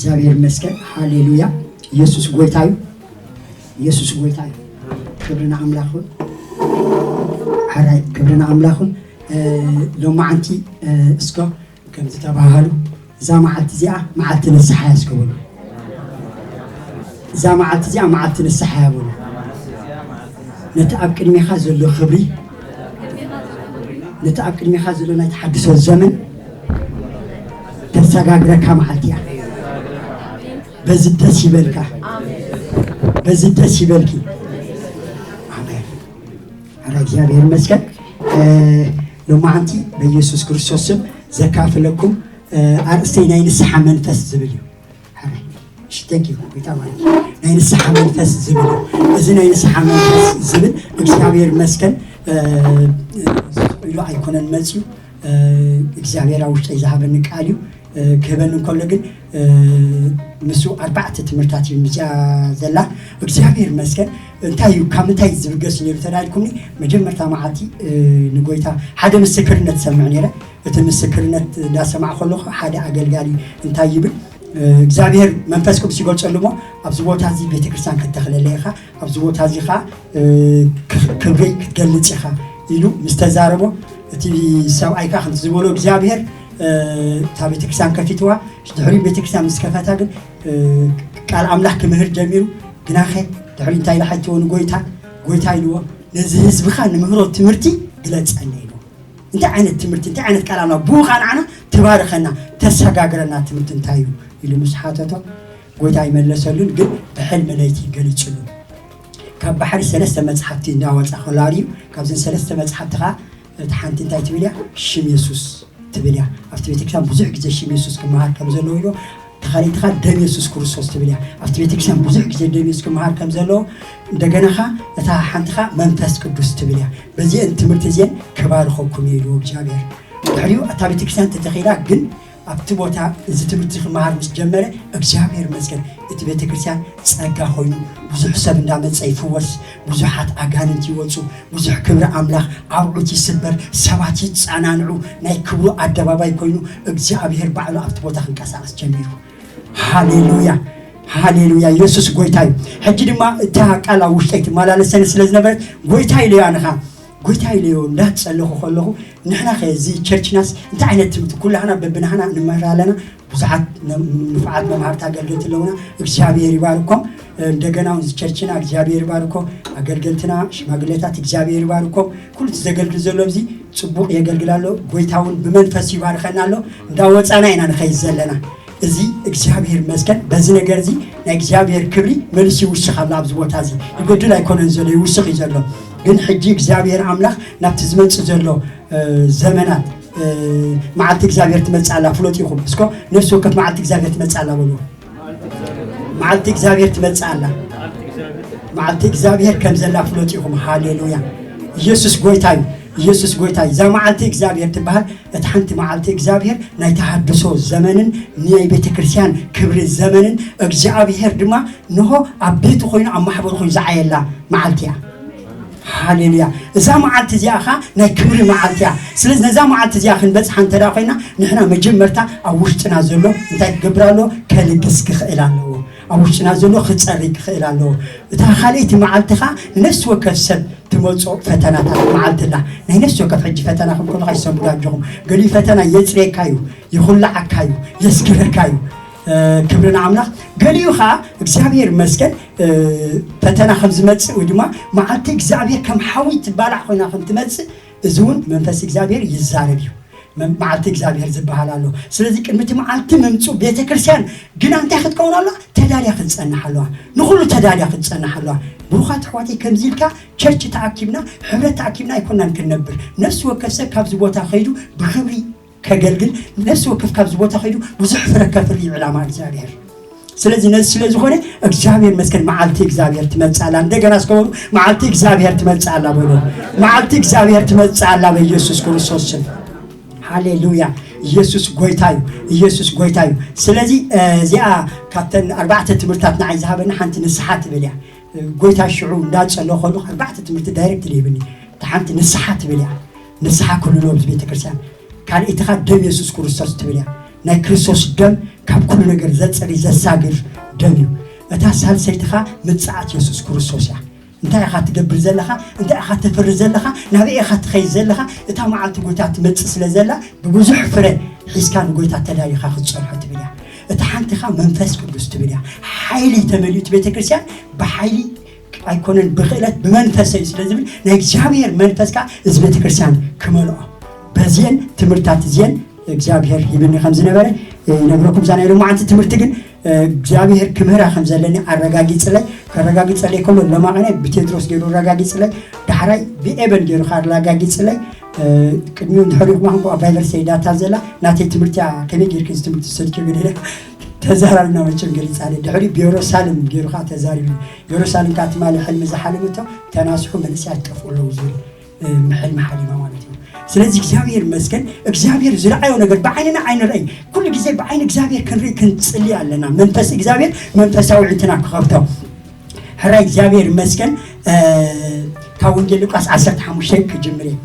እግዚኣብሔር ይመስገን። ሃሌሉያ። ኢየሱስ ጎይታ እዩ። ኢየሱስ ጎይታ እዩ። ክብሪ ንኣምላኽ ይኹን። ሓራይ ክብሪ ንኣምላኽ ይኹን። እ፣ ሎማዓንቲ፣ እ፣ እስከ ከም ዝተባሃሉ እዛ መዓልቲ እዚኣ መዓልቲ ንስሓ እያ እስከ በሉ። እዛ መዓልቲ እዚኣ መዓልቲ ንስሓ እያ በሉ። ነቲ ኣብ ቅድሜኻ ዘሎ ክብሪ፣ ነቲ ኣብ ቅድሜኻ ዘሎ ናይ ተሓድሶ ዘመን ተሰጋግረካ መዓልቲ እያ። በዚ ደስ ይበልካ፣ በዚ ደስ ይበልኪ። ኣሜን። ኣረ እግዚኣብሔር ይመስገን። እ፣ ሎማዓንቲ በኢየሱስ ክርስቶስ ስም ዘካፍለኩም፣ እ፣ ኣርእስተይ ናይ ንስሓ መንፈስ ዝብል እዩ። ኣረ፣ እሺ፣ thank you፣ ጎይታ ማለት እዩ። ናይ ንስሓ መንፈስ ዝብል እዩ። እዚ ናይ ንስሓ መንፈስ ዝብል እግዚኣብሔር ይመስገን፣ እ፣ ኢሉ ኣይኮነን መፅዩ፣ እ፣ እግዚኣብሔር ኣብ ውሽጠይ ዝሃበኒ ቃል እዩ። እ፣ ክህበኒ እንከሎ ግን፣ እ፣ ምስኡ ኣርባዕተ ትምህርታት እዩ ምፅያ ዘላ። እግዚኣብሔር ይመስገን። እንታይ እዩ፣ ካብ ምንታይ ዝብገስ ነይሩ ተዳልኩምኒ? መጀመርታ መዓልቲ፣ እ፣ ንጎይታ ሓደ ምስክርነት ሰምዕ ነይረ። እቲ ምስክርነት እንዳሰማዕ ከለኹ ሓደ ኣገልጋሊ እንታይ ይብል፣ እ፣ እግዚኣብሔር መንፈስ ቅዱስ ይገልጸሉ እሞ፣ ኣብዚ ቦታ እዚ ቤተክርስትያን ክትተኽለለ ኢኻ፣ ኣብዚ ቦታ እዚ ኸዓ፣ እ፣ ክ-፣ ክብረይ ክትገልጽ ኢኻ ኢሉ ምስ ተዛረቦ፣ እቲ ሰብኣይ ከኣ ከምቲ ዝበሎ እግዚኣብሔር፣ እ፣ እታ ቤተክርስትያን ከፊትዋ፣ ድሕሪ ቤተክርስትያን ምስ ከፈታ ግን፣ እ፣ ቃል ኣምላኽ ክምህር ጀሚሩ። ግናኸ ድሕሪ እንታይ ኢሉ ሓትዎ ንጎይታ፣ ጎይታ ኢልዎ፣ ነዚ ህዝብኻ ንምህሮ ትምህርቲ ግለጸለይ ኢልዎ። እንታይ ዓይነት ትምህርቲ፣ እንታይ ዓይነት ቃል ኣምላኽ፣ ብኡ ኸዓ ንዓና ትባርኸና፣ ተሰጋግረና ትምህርቲ እንታይ እዩ ኢሉ ምስ ሓተቶ፣ ጎይታ ኣይመለሰሉን፣ ግን ብሕልሚ ለይቲ ገሊጹሉ። ካብ ባሕሪ ሰለስተ መጽሓፍቲ እንዳወጻ ከሎ ኣርእዩ። ካብዘን ሰለስተ መጽሓፍቲ ኸዓ እቲ ሓንቲ እንታይ ትብል እያ? ሽም የሱስ ትብል እያ። ኣብቲ ቤተክርስትያን ብዙሕ ግዜ ሽም የሱስ ክመሃር ከም ዘለዎ ኢሉ፣ ተኻሊእቲ ኸዓ ደም የሱስ ክርስቶስ ትብል እያ። ኣብቲ ቤተክርስትያን ብዙሕ ግዜ ደም የሱስ ክመሃር ከም ዘለዎ፣ እንደገና ኸዓ እታ ሓንቲ ኸዓ መንፈስ ቅዱስ ትብል እያ። በዚአን ትምህርቲ እዚአን ክባርኸኩም እዩ ኢሉ እግዚኣብሔር። ድሕሪኡ እታ ቤተክርስትያን ተተኺላ፣ ግን ኣብቲ ቦታ እዚ ትምህርቲ ክመሃር ምስ ጀመረ፣ እግዚኣብሔር ይመስገን፣ እቲ ቤተክርስትያን ጸጋ ኮይኑ፣ ብዙሕ ሰብ እንዳመጸ ይፍወስ፣ ብዙሓት ኣጋንንት ይወጹ፣ ብዙሕ ክብሪ ኣምላኽ፣ ኣውዑት ይስበር፣ ሰባት ይጸናንዑ፣ ናይ ክብሩ ኣደባባይ ኮይኑ፣ እግዚኣብሔር ባዕሉ ኣብቲ ቦታ ክንቀሳቐስ ጀሚሩ። ሃሌሉያ፣ ሃሌሉያ፣ ኢየሱስ ጎይታ እዩ። ሕጂ ድማ እታ ቃል ኣብ ውሽጠይ ትመላለሰኒ ስለ ዝነበረት፣ ጎይታ ኢለዮ ኣነ ኸኣ፣ ጎይታ ኢለዮ እንዳጸለኹ ከለኹ፣ ንሕና ኸ እዚ ቸርችናስ እንታይ ዓይነት ትምህርቲ? ኩላህና በብናህና ንመሃር ኣለና። ብዙሓት ነ-፣ ንፉዓት መምሃርቲ ኣገልገልቲ ኣለውና። እግዚኣብሔር ይባርኮም። እንደገና እውን እዚ ቸርችና እግዚኣብሔር ይባርኮ። ኣገልገልትና፣ ሽማግሌታት እግዚኣብሔር ይባርኮም። ኩሉ እቲ ዘገልግል ዘሎ ኣብዚ ጽቡቕ የገልግል ኣሎ። ጎይታ እውን ብመንፈስ ይባርኸና ኣሎ። እንዳወጻና ኢና ንኸይድ ዘለና። እዚ እግዚኣብሔር ይመስገን። በዚ ነገር እዚ ናይ እግዚኣብሔር ክብሪ መልሲ ይውስኽ ኣሎ ኣብዚ ቦታ እዚ። ይጎድል ኣይኮነን ዘሎ፣ ይውስኽ እዩ ዘሎ። ግን ሕጂ እግዚኣብሔር ኣምላኽ ናብቲ ዝመጽእ ዘሎ፣ እ፣ ዘመናት፣ እ፣ መዓልቲ እግዚኣብሔር ትመጽእ ኣላ ፍለጡ ኢኹም። እስኮ ነፍሲ ወከፍ መዓልቲ እግዚኣብሔር ትመጽእ ኣላ በልዎ። መዓልቲ እግዚኣብሔር ትመጽእ ኣላ። መዓልቲ እግዚኣብሔር ከም ዘላ ፍለጡ ኢኹም። ሃሌሉያ። ኢየሱስ ጎይታ እዩ። ኢየሱስ ጎይታ እዩ። እዛ መዓልቲ እግዚኣብሔር ትበሃል። እታ ሓንቲ መዓልቲ እግዚኣብሔር ናይ ተሃድሶ ዘመንን ናይ ቤተ ክርስቲያን ክብሪ ዘመንን እግዚኣብሔር ድማ ንሆ ኣብ ቤቱ ኮይኑ ኣብ ማሕበሩ ኮይኑ ዝዓየላ መዓልቲ እያ። ሃሌሉያ። እዛ መዓልቲ እዚኣ ኸዓ ናይ ክብሪ መዓልቲ እያ። ስለዚ ነዛ መዓልቲ እዚኣ ክንበጽሓ እንተ ደኣ ኮይና ንሕና መጀመርታ ኣብ ውሽጥና ዘሎ እንታይ ክገብር ኣለዎ? ከልግስ ክኽእል ኣለዎ። ኣብ ውሽጥና ዘሎ ክጸሪ ክኽእል ኣለዎ። እታ ካልኣይቲ መዓልቲ ኸዓ ንነፍሲ ወከፍ ሰብ ትመጾ ፈተናታት መዓልቲ ኣላ። ናይ ነፍሲ ወከፍ ሕጂ ፈተና ከም ከሎ ኣይሰንብዱ ኣጆኹም። ገሊኡ ፈተና የጽርየካ እዩ፣ ይኹላዓካ እዩ፣ የስግረካ እዩ። እ፣ ክብሪ ንኣምላኽ። ገሊኡ ኸዓ እግዚኣብሔር ይመስገን፣ እ፣ ፈተና ከም ዝመጽእ ወይ ድማ መዓልቲ እግዚኣብሔር ከም ሓዊ ትባላዕ ኮይና ከም ትመጽእ፣ እዚ እውን መንፈስ እግዚኣብሔር ይዛረብ እዩ። መ-፣ መዓልቲ እግዚኣብሔር ዝበሃል ኣሎ። ስለዚ ቅድሚ እቲ መዓልቲ ምምጽኡ ቤተ ክርስቲያን ግና እንታይ ክትከውን ኣለዋ? ተዳልያ ክትጸንሕ ኣለዋ። ንኹሉ ተዳልያ ክትጸንሕ ኣለዋ። ብሩኻት ኣሕዋተይ፣ ከምዚ ኢልካ ቸርች ተኣኪብና፣ ሕብረት ተኣኪብና ኣይኮናን ክንነብር። ነፍሲ ወከፍ ሰብ ካብዚ ቦታ ከይዱ ብኽብሪ ከገልግል፣ ነፍሲ ወከፍ ካብዚ ቦታ ከይዱ ብዙሕ ፍረ ከፍሪ እዩ ዕላማ እግዚኣብሔር። ስለዚ ነዚ ስለ ዝኾነ እግዚኣብሔር መስገን፣ መዓልቲ እግዚኣብሔር ትመጽእ ኣላ። እንደገና እስከ በሉ፣ መዓልቲ እግዚኣብሔር ትመጽእ ኣላ በሉ። መዓልቲ እግዚኣብሔር ትመጽእ ኣላ በኢየሱስ ክርስቶስ ስም። ሃሌሉያ። ኢየሱስ ጎይታ እዩ። ኢየሱስ ጎይታ እዩ። ስለዚ፣ እ፣ እዚኣ ካብተን ኣርባዕተ ትምህርታት ንዓይ ዝሃበኒ ሓንቲ ንስሓ ትብል እያ። እ፣ ጎይታ ሽዑ እንዳጸሎ ከሉ ኣርባዕተ ትምህርቲ ዳይሬክት ይህብኒ። እታ ሓንቲ ንስሓ ትብል እያ። ንስሓ ክህሉ ኣለዎ ኣብዚ ቤተ ክርስቲያን። ካልኣይቲ ኸኣ ደም የሱስ ክርስቶስ ትብል እያ። ናይ ክርስቶስ ደም ካብ ኩሉ ነገር ዘጽሪ ዘሳግር ደም እዩ። እታ ሳልሰይቲ ኸኣ ምጽኣት የሱስ ክርስቶስ እያ። እንታይ ኢኻ ትገብር ዘለኻ? እንታይ ኢኻ ተፍሪ ዘለኻ? ናበይ ኢኻ ትኸይድ ዘለኻ? እታ መዓልቲ ጎይታ ትመጽእ ስለ ዘላ ብብዙሕ ፍረ ሒዝካ ንጎይታ ተዳሊኻ ክትጸንሖ ትብል እያ። እታ ሓንቲ ኸኣ መንፈስ ቅዱስ ትብል እያ። ሓይሊ ተመልኡ እቲ ቤተክርስትያን ብሓይሊ ኣይኮነን ብክእለት ብመንፈስ እዩ ስለ ዝብል ናይ እግዚኣብሔር መንፈስ ከዓ እዚ ቤተክርስትያን ክመልኦ በዚአን ትምህርታት እዚአን እግዚኣብሔር ሂብኒ ከም ዝነበረ ይነግረኩም። እዛ ናይ ሎማዓንቲ ትምህርቲ ግን እግዚኣብሔር ክምህራ ከም ዘለኒ ኣረጋጊፅለይ። ከረጋግፀለይ ከሎ ለማቐነ ብቴድሮስ ገይሩ ኣረጋጊፅለይ፣ ዳሕራይ ብኤበን ገይሩ ከረጋጊፅለይ። ቅድሚኡ እንድሕሪኡ ማንጎ ኣብ ቫይበር ሰይዳታ ዘላ ናተይ ትምህርቲ እያ። ከመይ ገይርክ እዚ ትምህርቲ ሰልኪ ገለ ተዛራብና መቸም ገሊፃለይ። ድሕሪ ብየሩሳሌም ገይሩ ከዓ ተዛሪቡ። የሩሳሌም ከዓ ትማሊ ሕልሚ ዝሓለመቶ ተናስሑ መንእሰያት ጠፍኡ ኣለዉ ዝብል ሕልሚ ሓሊማ ማለት እዩ። ስለዚ እግዚኣብሔር ይመስገን፣ እግዚኣብሔር ዝረኣዮ ነገር ብዓይንና ኣይንረእይ። ኩሉ ግዜ ብዓይኒ እግዚኣብሔር ክንርኢ ክንፅሊ ኣለና። መንፈስ እግዚኣብሔር መንፈሳዊ ዕንትና ክኸፍቶ ሕራይ እግዚኣብሔር ይመስገን። ካብ ወንጌል ሉቃስ ዓሰርተ ሓሙሽተ ክጅምር እየ።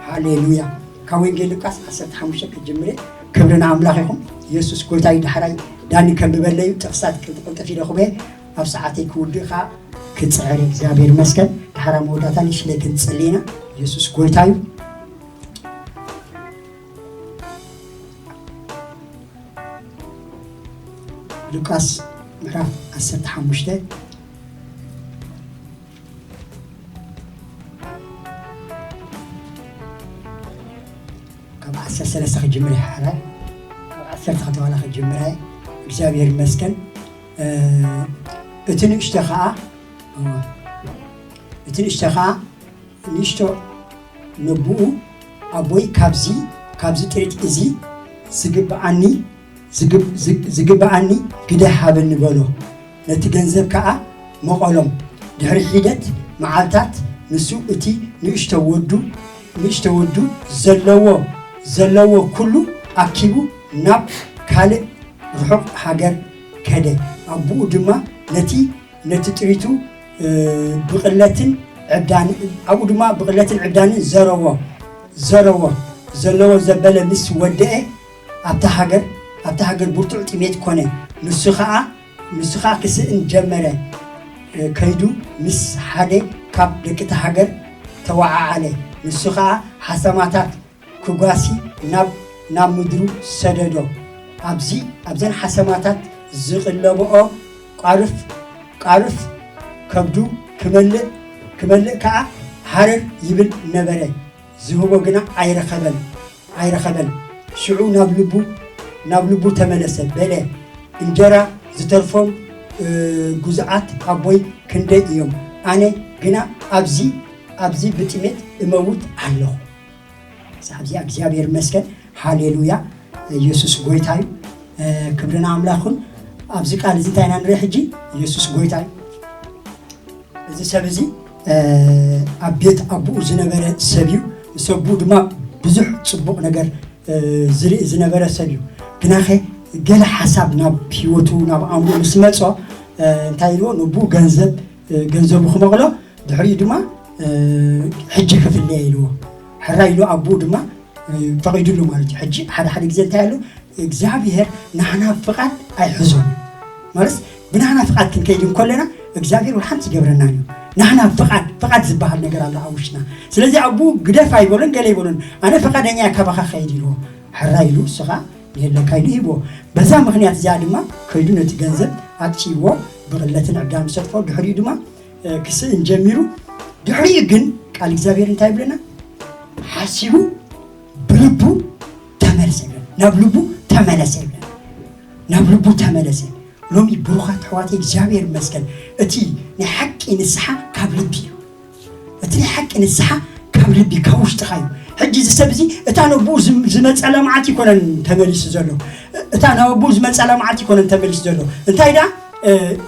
ሃሌሉያ። ካብ ወንጌል ሉቃስ ዓሰርተ ሓሙሽተ ክጅምር እየ። ክብሪ ንኣምላኽ ይኹን። ኢየሱስ ጎይታ እዩ። ዳሕራይ ዳኒ ከንብበለዩ ጥቕሳት ቅልጥቅልጥፍ ኢለ ክበ ኣብ ሰዓተይ ክውድእ ከዓ ክፅዕር እየ። እግዚኣብሔር ይመስገን። ዳሕራ መወዳእታ ንሽለ ክንፅሊ ኢና። ኢየሱስ ጎይታ እዩ። ሉቃስ ምዕራፍ ዓሰርተ ሓሙሽተ ካብ ዓሰርተ ሰለስተ ክጅምር እየ። ሓረ ካብ ዓሰርተ ከተባላ ክጅምር እየ። እግዚኣብሔር ይመስገን። እቲ ንእሽቶ ከዓ እቲ ንእሽቶ ከዓ ንእሽቶ ነብኡ ኣቦይ ካብዚ ካብዚ ጥሪት እዚ ዝግብኣኒ ዝግብኣኒ ግደ ሃበኒ በሎ። ነቲ ገንዘብ ከኣ መቐሎም። ድሕሪ ሒደት መዓልታት ንሱ እቲ ንእሽቶ ወዱ ንእሽቶ ወዱ ዘለዎ ዘለዎ ኩሉ ኣኪቡ ናብ ካልእ ርሑቕ ሃገር ከደ። ኣቦኡ ድማ ነቲ ነቲ ጥሪቱ ብቕለትን ዕብዳን ኣብኡ ድማ ብቕለትን ዕብዳንን ዘረዎ ዘረዎ ዘለዎ ዘበለ ምስ ወደአ ኣብታ ሃገር ኣብታ ሃገር ብርቱዕ ጥሜት ኮነ። ንሱ ኸዓ ንሱ ኸዓ ክስእን ጀመረ። ከይዱ ምስ ሓደ ካብ ደቂ እታ ሃገር ተወዓዓለ። ንሱ ኸዓ ሓሰማታት ክጓሲ ናብ ናብ ምድሩ ሰደዶ። ኣብዚ ኣብዘን ሓሰማታት ዝቕለብኦ ቋርፍ ቋርፍ ከብዱ ክመልእ ክመልእ ከኣ ሃረር ይብል ነበረ። ዝህቦ ግና ኣይረኸበን ኣይረኸበን። ሽዑ ናብ ልቡ ናብ ልቡ ተመለሰ በለ፣ እንጀራ ዝተርፎም ጉዙኣት ኣቦይ ክንደይ እዮም፣ ኣነ ግና ኣብዚ ኣብዚ ብጥሜት እመውት ኣለኹ። ሳብ እዚኣ እግዚኣብሔር ይመስገን። ሃሌሉያ። ኢየሱስ ጎይታ እዩ። ክብሪ ንኣምላኽ ይኹን። ኣብዚ ቃል እዚ እንታይ ኢና ንርኢ ሕጂ? ኢየሱስ ጎይታ እዩ። እዚ ሰብ እዚ ኣብ ቤት ኣቦኡ ዝነበረ ሰብ እዩ። ምስ ኣቦኡ ድማ ብዙሕ ጽቡቕ ነገር ዝርኢ ዝነበረ ሰብ እዩ። ግናኸ ገለ ሓሳብ ናብ ህይወቱ ናብ ኣእምሮ ምስ መጾ እንታይ ኢልዎ? ነቦኡ ገንዘብ ገንዘቡ ክመቕሎ ድሕሪኡ ድማ ሕጂ ክፍለየ ኢልዎ። ሕራይ ኢሉ ኣቦኡ ድማ ፈቒዱሉ ማለት እዩ። ሕጂ ሓደ ሓደ ግዜ እንታይ ኣሎ እግዚኣብሔር ናህና ፍቓድ ኣይሕዞን ማለት ብናህና ፍቓድ ክንከይድ እንከለና እግዚኣብሔር ወሓንቲ ይገብረና እዩ። ናህና ፍቓድ ፍቓድ ዝበሃል ነገር ኣሎ ኣብ ውሽጥና። ስለዚ ኣቦኡ ግደፍ ኣይበሎን ገለ ኣይበሎን ኣነ ፈቓደኛ እየ ካባኻ ከይድ ኢልዎ። ሕራይ ኢሉ እሱ ኸዓ ንየለካ ኢሉ ሂብዎ። በዛ ምኽንያት እዚኣ ድማ ከይዱ ነቲ ገንዘብ ኣጥፊእዎ ብቕለትን ዕብዳን ሰጥፎ ድሕሪኡ ድማ ክስእን ጀሚሩ። ድሕሪኡ ግን ቃል እግዚኣብሔር እንታይ ይብለና? ሓሲቡ ብልቡ ተመለሰ ይብለና። ናብ ልቡ ተመለሰ ይብለና። ናብ ልቡ ተመለሰ። ሎሚ ብሩኻት ኣሕዋተይ እግዚኣብሔር ይመስገን እቲ ናይ ሓቂ ንስሓ ካብ ልቢ እዩ። እቲ ናይ ሓቂ ንስሓ ካብ ልቢ ካብ ውሽጥኻ እዩ። ሕጂ እዚ ሰብ እዚ እታ ነብኡ ዝመፀላ መዓልቲ ይኮነን ተመሊሱ ዘሎ እታ ናብኡ ዝመፀላ መዓልቲ ይኮነን ተመሊሱ ዘሎ እንታይ ደኣ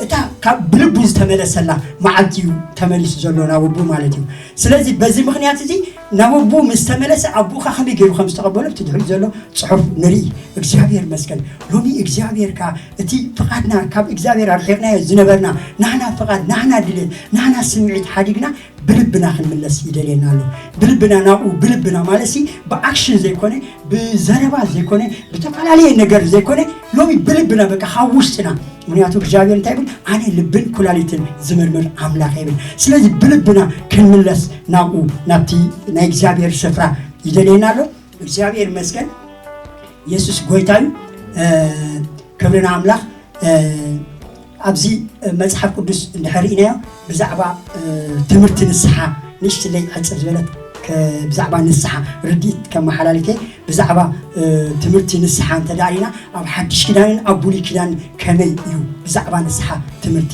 እታ ካብ ብልቡ ዝተመለሰላ መዓልቲ እዩ ተመሊሱ ዘሎ ናብ ኣቦኡ ማለት እዩ። ስለዚ በዚ ምኽንያት እዚ ናብ ኣቦኡ ምስ ተመለሰ ኣቦኻ ከመይ ገይሩ ከም ዝተቐበሎ እቲ ድሕሪት ዘሎ ጽሑፍ ንርኢ። እግዚኣብሔር መስገን። ሎሚ እግዚኣብሔር ከኣ እቲ ፍቓድና ካብ እግዚኣብሔር ኣርሒቕናዮ ዝነበርና ናህና ፍቓድ፣ ናህና ድሌት፣ ናህና ስምዒት ሓዲግና ብልብና ክንምለስ ይደልየና ኣሎ። ብልብና ናብኡ፣ ብልብና ማለት ሲ ብኣክሽን ዘይኮነ፣ ብዘረባ ዘይኮነ፣ ብተፈላለየ ነገር ዘይኮነ፣ ሎሚ ብልብና በቃ ካብ ውሽጥና፣ ምክንያቱ እግዚኣብሔር እንታይ ይብል? ኣነ ልብን ኩላሊትን ዝምርምር ኣምላኽ ይብል። ስለዚ ብልብና ክንምለስ ናብኡ፣ ናብቲ ናይ እግዚኣብሔር ስፍራ ይደልየና ኣሎ። እግዚኣብሔር ይመስገን። የሱስ ጎይታ እዩ። ክብሪ ንኣምላኽ። ኣብዚ መጽሓፍ ቅዱስ እንድሕር ርኢናዮ ብዛዕባ ትምህርቲ ንስሓ ንእሽትለይ ሕጽር ዝበለት ብዛዕባ ንስሓ ርድኢት ከመሓላልፍ እየ። ብዛዕባ ትምህርቲ ንስሓ እንተ ደኣ ርኢና ኣብ ሓድሽ ኪዳንን ኣብ ብሉይ ኪዳን ከመይ እዩ ብዛዕባ ንስሓ ትምህርቲ?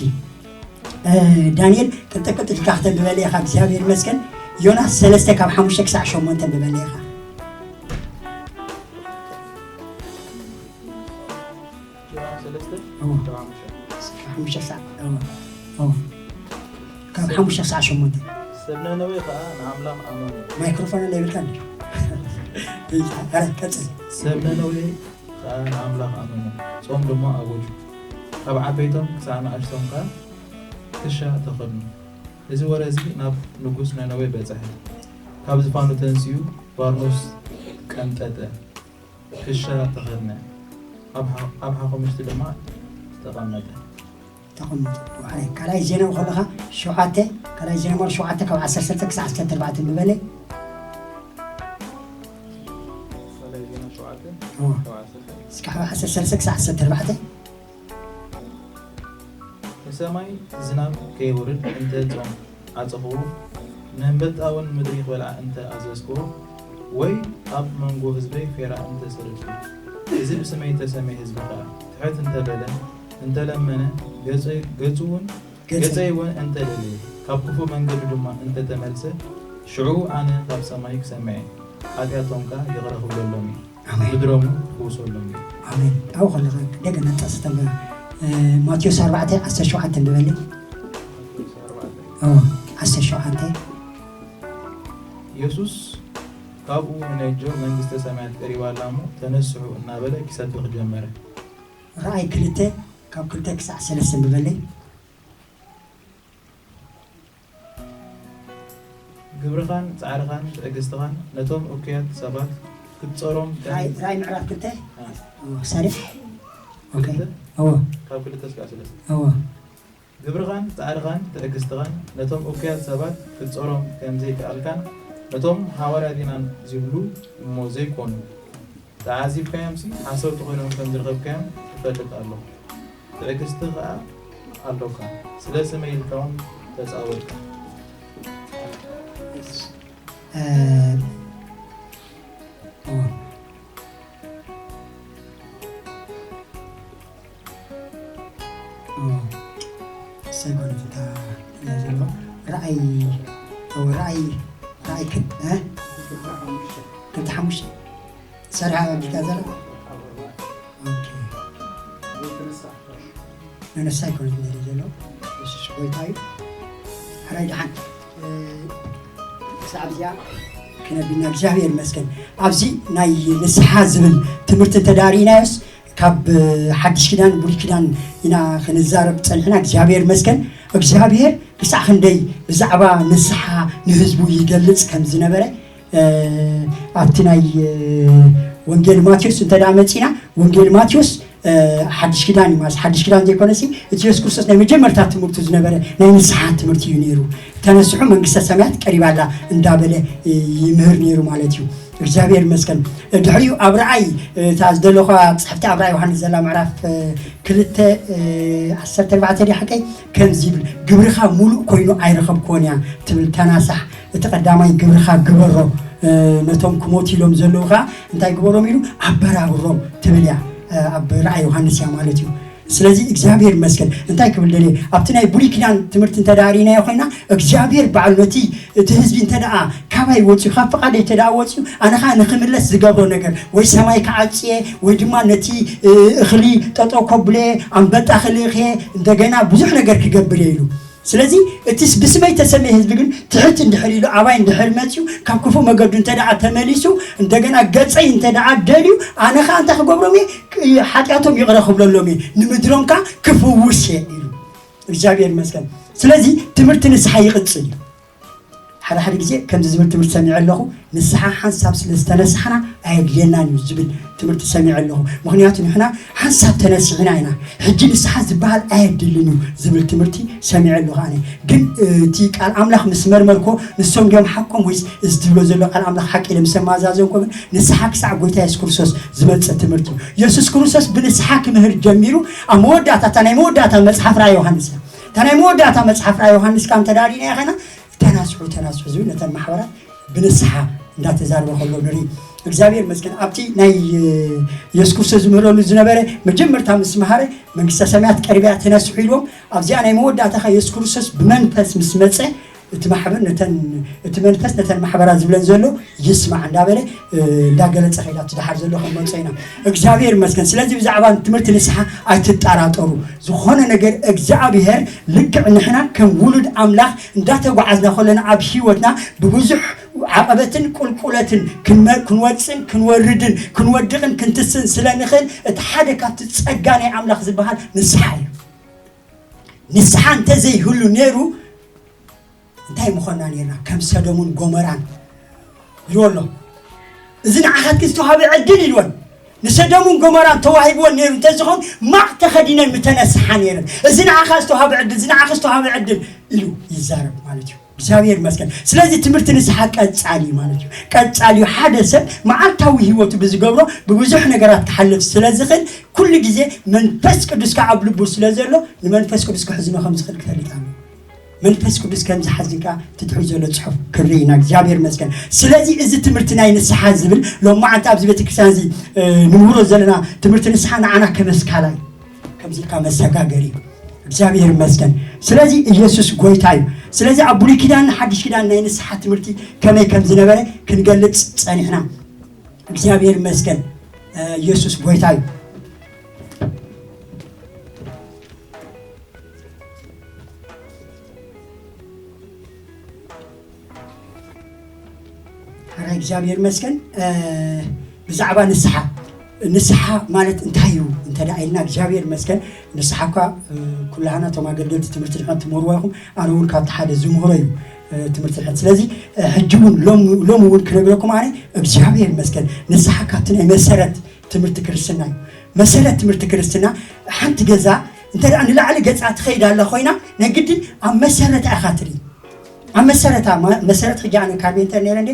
ዳንኤል ቅልጥቅጥ ኢልካ ክተንብበለይ ኢኻ። እግዚኣብሔር ይመስገን። ዮናስ ሰለስተ ካብ ሓሙሽተ ክሳዕ ሸሞንተ ንብበለይ ኢኻ። ዮናስ ሰለስተ እዎ። ካብ ሓሙሽተ። ካብ ሓሙሽተ ክሳዕ እዎ። እዎ። ካብ ሓሙሽተ ክሳዕ ሸሞንተ። ሰብ ነነዌ ኸዓ ንኣምላኽ ኣመኑ። ማይክሮፎን የብልካን ድዩ? ኧረ፣ ቀጽል። ሰብ ነነዌ ኸዓ ንኣምላኽ ኣመኑ፣ ጾም ድማ ኣወጁ። ካብ ዓበይቶም ክሳዕ ንኣሽቶም ከኣ ክሻ ተኸድኑ። እዚ ወረ እዚ ናብ ንጉስ ነነዌ በጽሐ። ካብ ዝፋኑ ተንሲኡ ባርኖስ ቀንጠጠ፣ ክሻ ተኸድነ፣ ኣብ ሓ-፣ ኣብ ሓሙሽቲ ድማ ተቐመጠ። ተቐመጡ። ዋዕለ ካልኣይ ዜና ከለኻ ሸውዓተ፣ ካልኣይ ዜና ማለት ሸውዓተ ካብ ዓሰርተ ክልተ ክሳዕ ዓሰርተ ኣርባዕተ ንበለ። ካልኣይ ዜና ሸውዓተ እዎ። ካብ ዓሰርተ። እስከ ካብ ዓሰርተ ሰለስተ ክሳዕ ዓሰርተ ኣርባዕተ። ንሰማይ ዝናብ ከየውርድ እንተ ጾም ዓጸኽዎ፣ ንኣንበጣውን ምድሪ ክበልዓ እንተ ኣዘዝክዎ፣ ወይ ኣብ መንጎ ህዝበይ ፌራ እንተ ሰደድኩ፣ እዚ ብስመይ እተሰምየ ህዝቢ ኸኣ ትሕት እንተ በለ፣ እንተ ለመነ፣ ገጹ-፣ ገጹ እውን፣ ገጸይ። ገጸይ እውን እንተ ደለየ፣ ካብ ክፉእ መንገዱ ድማ እንተ ተመልሰ፣ ሽዑ ኣነ ካብ ሰማይ ክሰምዕ እየ፣ ሓጢኣቶም ከኣ ይቕረ ክብለሎም እየ። ኣሜን። ምድሮም ክውሰሎም እዩ። ኣሜን። ኣብኡ ከለኻ እንደገና ጠቕሲ ተንብብ። እ፣ ማቴዎስ ኣርባዕተ ዓሰርተ ሸውዓተ ንበለይ። ማቴዎስ ኣርባዕተ። ኦ፣ ዓሰርተ ሸውዓተ። የሱስ ካብኡ ንነጆ መንግስተ ሰማያት ቀሪባ ኣላ እሞ ተነስሑ እናበለ ክሰብኽ ጀመረ። ራእይ ክልተ ካብ ክልተ ክሳዕ ሰለስተ ንበለይ። ግብርኻን ጻዕርኻን ትዕግስትኻን ነቶም እኩያት ሰባት ክትጾሮም ከም ራእይ፣ ራእይ ምዕራፍ ክልተ? አ። ኦ፣ ሳሌ? ኦኬ። ክልተ? እዎ። ካብ ክልተ እስካብ ሰለስተ። እዎ። ግብርኻን ጻዕርኻን ትዕግስትኻን ነቶም እኩያት ሰባት ክትጾሮም ከም ዘይከኣልካን ነቶም ሃዋርያት ኢና ዚብሉ እሞ ዘይኮኑ ተዓዚብካዮምሲ ሓሰውቲ ኮይኖም ከም ዝረኸብካዮም እፈልጥ ኣለኹ። ትዕግስቲ ኸኣ ኣሎካ፣ ስለ ስመይ ኢልካ እውን ተጻወርካ። እ፣ ኦ። ኦ፣ ሰይኮነት እታ እያ ዘለዋ። ራእይ፣ ኦ፣ ራእይ፣ ራእይ ክል-፣ እ? ክልተ ሓሙሽተ። ሰሪሓ ኣቢልካ ዘላ? ኦኬ። ንንሳ ኣይኮነት ነይሩ ዘሎ። የሱስ ጎይታ እዩ። ሕራይ ደሓን። እ፣ ክሳብ እዚኣ ክነቢና እግዚኣብሔር ይመስገን። ኣብዚ ናይ ንስሓ ዝብል ትምህርቲ እንተ ደኣ ርኢናዮስ፣ ካብ ሓድሽ ኪዳን ብሉይ ኪዳን ኢና ክንዛረብ ጸኒሕና። እግዚኣብሔር ይመስገን። እግዚኣብሔር ክሳዕ ክንደይ ብዛዕባ ንስሓ ንህዝቡ ይገልጽ ከም ዝነበረ፣ እ፣ ኣብቲ ናይ፣ እ፣ ወንጌል ማቴዎስ እንተ ደኣ መጺና፣ ወንጌል ማቴዎስ፣ እ፣ ሓድሽ ኪዳን እዩ ማለት፣ ሓድሽ ኪዳን ዘይኮነሲ፣ እቲ የሱስ ክርስቶስ ናይ መጀመርታ ትምህርቱ ዝነበረ ናይ ንስሓ ትምህርቲ እዩ ነይሩ። ተነስሑ መንግስተ ሰማያት ቀሪባ ኣላ እንዳበለ፣ እ፣ ይምህር ነይሩ ማለት እዩ። እግዚኣብሔር ይመስገን። ድሕሪኡ ኣብ ራእይ፣ እታ ዝደለኹዋ ጽሕፍቲ ኣብ ራእይ ዮሃንስ ዘላ ምዕራፍ፣ እ፣ ክልተ፣ እ፣ ዓሰርተ ኣርባዕተ ድያ ሓቀይ? ከምዚ ይብል፣ "ግብርኻ ምሉእ ኮይኑ ኣይረኸብክዎን እያ" ትብል። ተናሳሕ፣ እቲ ቀዳማይ ግብርኻ ግበሮ፣ እ፣ ነቶም ክሞቱ ኢሎም ዘለዉ ኸኣ እንታይ ግበሮም ኢሉ? ኣበራብሮም ትብል እያ። እ፣ ኣብ ራእይ ዮሃንስ እያ ማለት እዩ። ስለዚ እግዚኣብሔር ይመስገን። እንታይ ክብል ደልየ ኣብቲ ናይ ብሉይ ኪዳን ትምህርቲ እንተ ደኣ ርኢናዮ ኮይና እግዚኣብሔር ባዕሉ ነቲ እቲ ህዝቢ እንተ ደኣ ካባይ ወፅዩ ካብ ፍቓደይ እንተ ደኣ ወፅዩ ኣነ ኸዓ ንኽምለስ ዝገብሮ ነገር ወይ ሰማይ ክዓፅየ ወይ ድማ ነቲ እኽሊ ጠጠው ከብሎ ኣንበጣ ክልእኽየ እንደገና ብዙሕ ነገር ክገብር እየ ኢሉ። ስለዚ እቲ ብስመይ ተሰመየ ህዝቢ ግን ትሕት እንድሕር ኢሉ ኣባይ እንድሕር መፅዩ ካብ ክፉእ መገዱ እንተ ደኣ ተመሊሱ እንደገና ገፀይ እንተ ደኣ ደልዩ ኣነ ኸዓ እንታይ ክገብሮም እየ ሓጢኣቶም ይቕረ ክብለሎም እየ ንምድሮም ከዓ ክፍውስ እየ ኢሉ እግዚኣብሔር ይመስገን። ስለዚ ትምህርቲ ንስሓ ይቕፅል እዩ። ሓደ ሓደ ግዜ ከምዚ ዝብል ትምህርቲ ሰሚዐ ኣለኹ። ንስሓ ሓንሳብ ስለ ዝተነሳሕና ኣየድልየናን እዩ ዝብል ትምህርቲ ሰሚዐ ኣለኹ። ምኽንያቱ ንሕና ሓንሳብ ተነሲሕና ኢና፣ ሕጂ ንስሓ ዝበሃል ኣየድልን እዩ ዝብል ትምህርቲ ሰሚዐ ኣለኹ። ኣነ ግን እቲ ቃል ኣምላኽ ምስ መርመርኮ ንሶም ድዮም ሓቆም ወይስ እዚ ዝብሎ ዘሎ ቃል ኣምላኽ ሓቂ ኢለ ምስ ኣመዛዘንኮ ግን ንስሓ ክሳዕ ጎይታ የሱስ ክርስቶስ ዝመፅእ ትምህርቲ እዩ። የሱስ ክርስቶስ ብንስሓ ክምህር ጀሚሩ ኣብ መወዳእታ እታ ናይ መወዳእታ መፅሓፍ ራእይ ዮሃንስ እያ። እታ ናይ መወዳእታ መፅሓፍ ራእይ ዮሃንስ ካብ እንተዳሪና ይኸና ተናስሑ ተናስሑ ዝብል ነተን ማሕበራት ብንስሓ እንዳተዛረበ ከሎ ንርኢ። እግዚኣብሔር ይመስገን ኣብቲ ናይ የሱስ ክርስቶስ ዝምህረሉ ዝነበረ መጀመርታ ምስ መሃረ መንግስተ ሰማያት ቀሪባ እያ ተነስሑ ኢልዎም ኣብዚኣ ናይ መወዳእታ ካ የሱስ ክርስቶስ ብመንፈስ ምስ መፀ እቲ ማሕበር ነተን እቲ መንፈስ ነተን ማሕበራት ዝብለን ዘሎ ይስማዕ እንዳበለ እንዳገለፀ ከይዳ እቲ ድሓር ዘሎ ከም መፀ ኢና እግዚኣብሔር ይመስገን ስለዚ ብዛዕባ ትምህርቲ ንስሓ ኣይትጠራጠሩ ዝኾነ ነገር እግዚኣብሔር ልክዕ ንሕና ከም ውሉድ ኣምላኽ እንዳተጓዓዝና ከለና ኣብ ህይወትና ብብዙሕ ዓቐበትን ቁልቁለትን ክንወፅን ክንወርድን ክንወድቕን ክንትስን ስለ ንኽእል እቲ ሓደ ካብቲ ፀጋ ናይ ኣምላኽ ዝበሃል ንስሓ እዩ ንስሓ እንተዘይህሉ ነይሩ እንታይ ምኾና ነርና ከም ሰዶምን ጎመራን ይብሎ ኣሎ እዚ ንዓኻትኪ ዝተዋሃበ ዕድል ኢልወን ንሰዶምን ጎመራን ተዋሂብወን ነይሩ እንተዝኾን ማቕ ተኸዲነን ምተነስሓ ነይረን እዚ ንዓኻ ዝተዋሃበ ዕድል እዚ ንዓኻ ዝተዋሃበ ዕድል ኢሉ ይዛረብ ማለት እዩ እግዚኣብሔር ይመስገን ስለዚ ትምህርቲ ንስሓ ቀጻሊ እዩ ማለት እዩ ቀጻሊ እዩ ሓደ ሰብ መዓልታዊ ህይወቱ ብዝገብሮ ብብዙሕ ነገራት ክሓልፍ ስለ ዝኽእል ኩሉ ግዜ መንፈስ ቅዱስ ከዓ ኣብ ልቡ ስለ ዘሎ ንመንፈስ ቅዱስ ክሕዝኖ ከም ዝኽእል ክፈልጥ ኣለዎ መንፈስ ቅዱስ ከም ዝሓዝን ከዓ ትትሕል ዘሎ ፅሑፍ ክርኢ ኢና እግዚኣብሔር መስገን ስለዚ እዚ ትምህርቲ ናይ ንስሓ ዝብል ሎማዓንቲ ኣብዚ ቤተክርስትያን እዚ ንምህሮ ዘለና ትምህርቲ ንስሓ ንዓና ከመስካላ እዩ ከምዚ ኢልካ መሰጋገሪ እዩ እግዚኣብሔር መስገን ስለዚ ኢየሱስ ጎይታ እዩ ስለዚ ኣብ ብሉይ ኪዳን ሓድሽ ኪዳን ናይ ንስሓ ትምህርቲ ከመይ ከም ዝነበረ ክንገልፅ ፀኒሕና እግዚኣብሔር መስገን ኢየሱስ ጎይታ እዩ ረ እግዚኣብሔር መስገን ብዛዕባ ንስሓ ንስሓ ማለት እንታይ እዩ እንተ ኢልና እግዚኣብሔር መስገን ንስሓ እኳ ኩላህና ቶም ኣገልገልቲ ትምህርቲ ድሕነት ትምህርዋ ኢኹም ኣነ እውን ካብቲ ሓደ ዝምህሮ እዩ ትምህርቲ ድሕነት ስለዚ ሕጂ እውን ሎም እውን ክነግረኩም ኣነ እግዚኣብሔር መስገን ንስሓ ካብቲ ናይ መሰረት ትምህርቲ ክርስትና እዩ መሰረት ትምህርቲ ክርስትና ሓንቲ ገዛ እንተ ንላዕሊ ገፃ ትኸይድ ኣላ ኮይና ናይ ግድን ኣብ መሰረታ ኢኻ ትርኢ ኣብ መሰረታ መሰረት ሕጂ ኣነ ካርቤንተር ነረ እንደ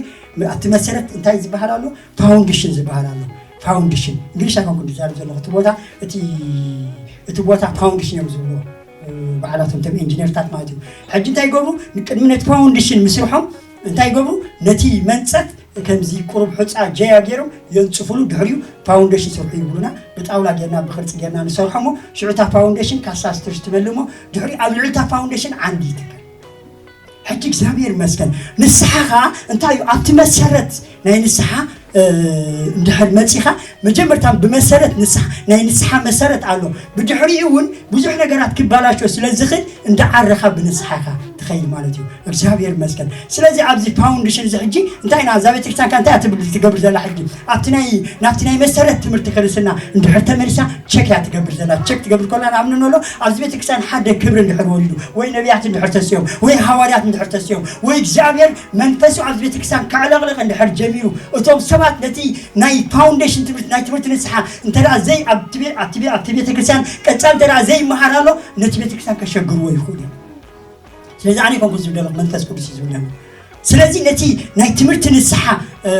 ኣብቲ መሰረት እንታይ ዝበሃል ኣሎ ፋውንዴሽን ዝበሃል ኣሎ ፋውንዴሽን እንግሊሽ ኣይኮንኩ ዝዛረብ ዘለኹ እቲ ቦታ እቲ ቦታ ፋውንዴሽን እዮም ዝብልዎ ባዕላቶም ቶም ኢንጂነርታት ማለት እዩ ሕጂ እንታይ ይገብሩ ቅድሚ ነቲ ፋውንዴሽን ምስርሖም እንታይ ይገብሩ ነቲ መንፀት ከምዚ ቁሩብ ሑፃ ጀያ ገይሮም የንፅፉሉ ድሕሪኡ ፋውንዴሽን ስርሑ ይብሉና ብጣውላ ጌርና ብቅርፂ ጌርና ንሰርሖሞ ሽዑታ ፋውንዴሽን ካሳስትርሽ ትበልሞ ድሕሪኡ ኣብ ልዕልታ ፋውንዴሽን ዓንዲ ይትከል ሕጂ እግዚኣብሔር ይመስገን ንስሓ ከዓ እንታይ እዩ ኣብቲ መሰረት ናይ ንስሓ እንድሕር መፂኻ መጀመርታ ብመሰረት ንስሓ ናይ ንስሓ መሰረት ኣሎ ብድሕሪኡ እውን ብዙሕ ነገራት ክባላሾ ስለ ዝኽእል እንዳዓረኻ ብንስሓኻ ትኸይድ ማለት እዩ እግዚኣብሔር መስገን ስለዚ ኣብዚ ፋውንዴሽን እዚ ሕጂ እንታይ ኢና እዛ ቤተክርስትያን እንታይ ትብል ትገብር ዘላ ሕጂ ኣብቲ ናይ ናብቲ ናይ መሰረት ትምህርቲ ክርስትና እንድሕር ተመሊሳ ቸክ እያ ትገብር ዘላ ቸክ ትገብር ከላ ንኣብነት ኣሎ ኣብዚ ቤተክርስትያን ሓደ ክብሪ እንድሕር ወሪዱ ወይ ነቢያት እንድሕር ተስዮም ወይ ሃዋርያት እንድሕር ተስዮም ወይ እግዚኣብሔር መንፈሱ ኣብዚ ቤተክርስትያን ከዕለቕልቕ እንድሕር ጀሚሩ እቶም ሰባት ነቲ ናይ ፋውንዴሽን ትምህርቲ ናይ ትምህርቲ ንስሓ እንተ ዘይ ኣብቲ ቤተክርስትያን ቀፃል እንተ ዘይመሃር ኣሎ ነቲ ቤተክርስትያን ከሸግርዎ ይኽእሉ እዮም ስለዚ ኣነ ይኮንኩ ዝብለሉ መንፈስ ቅዱስ እዩ ዝብለኒ ስለዚ ነቲ ናይ ትምህርቲ ንስሓ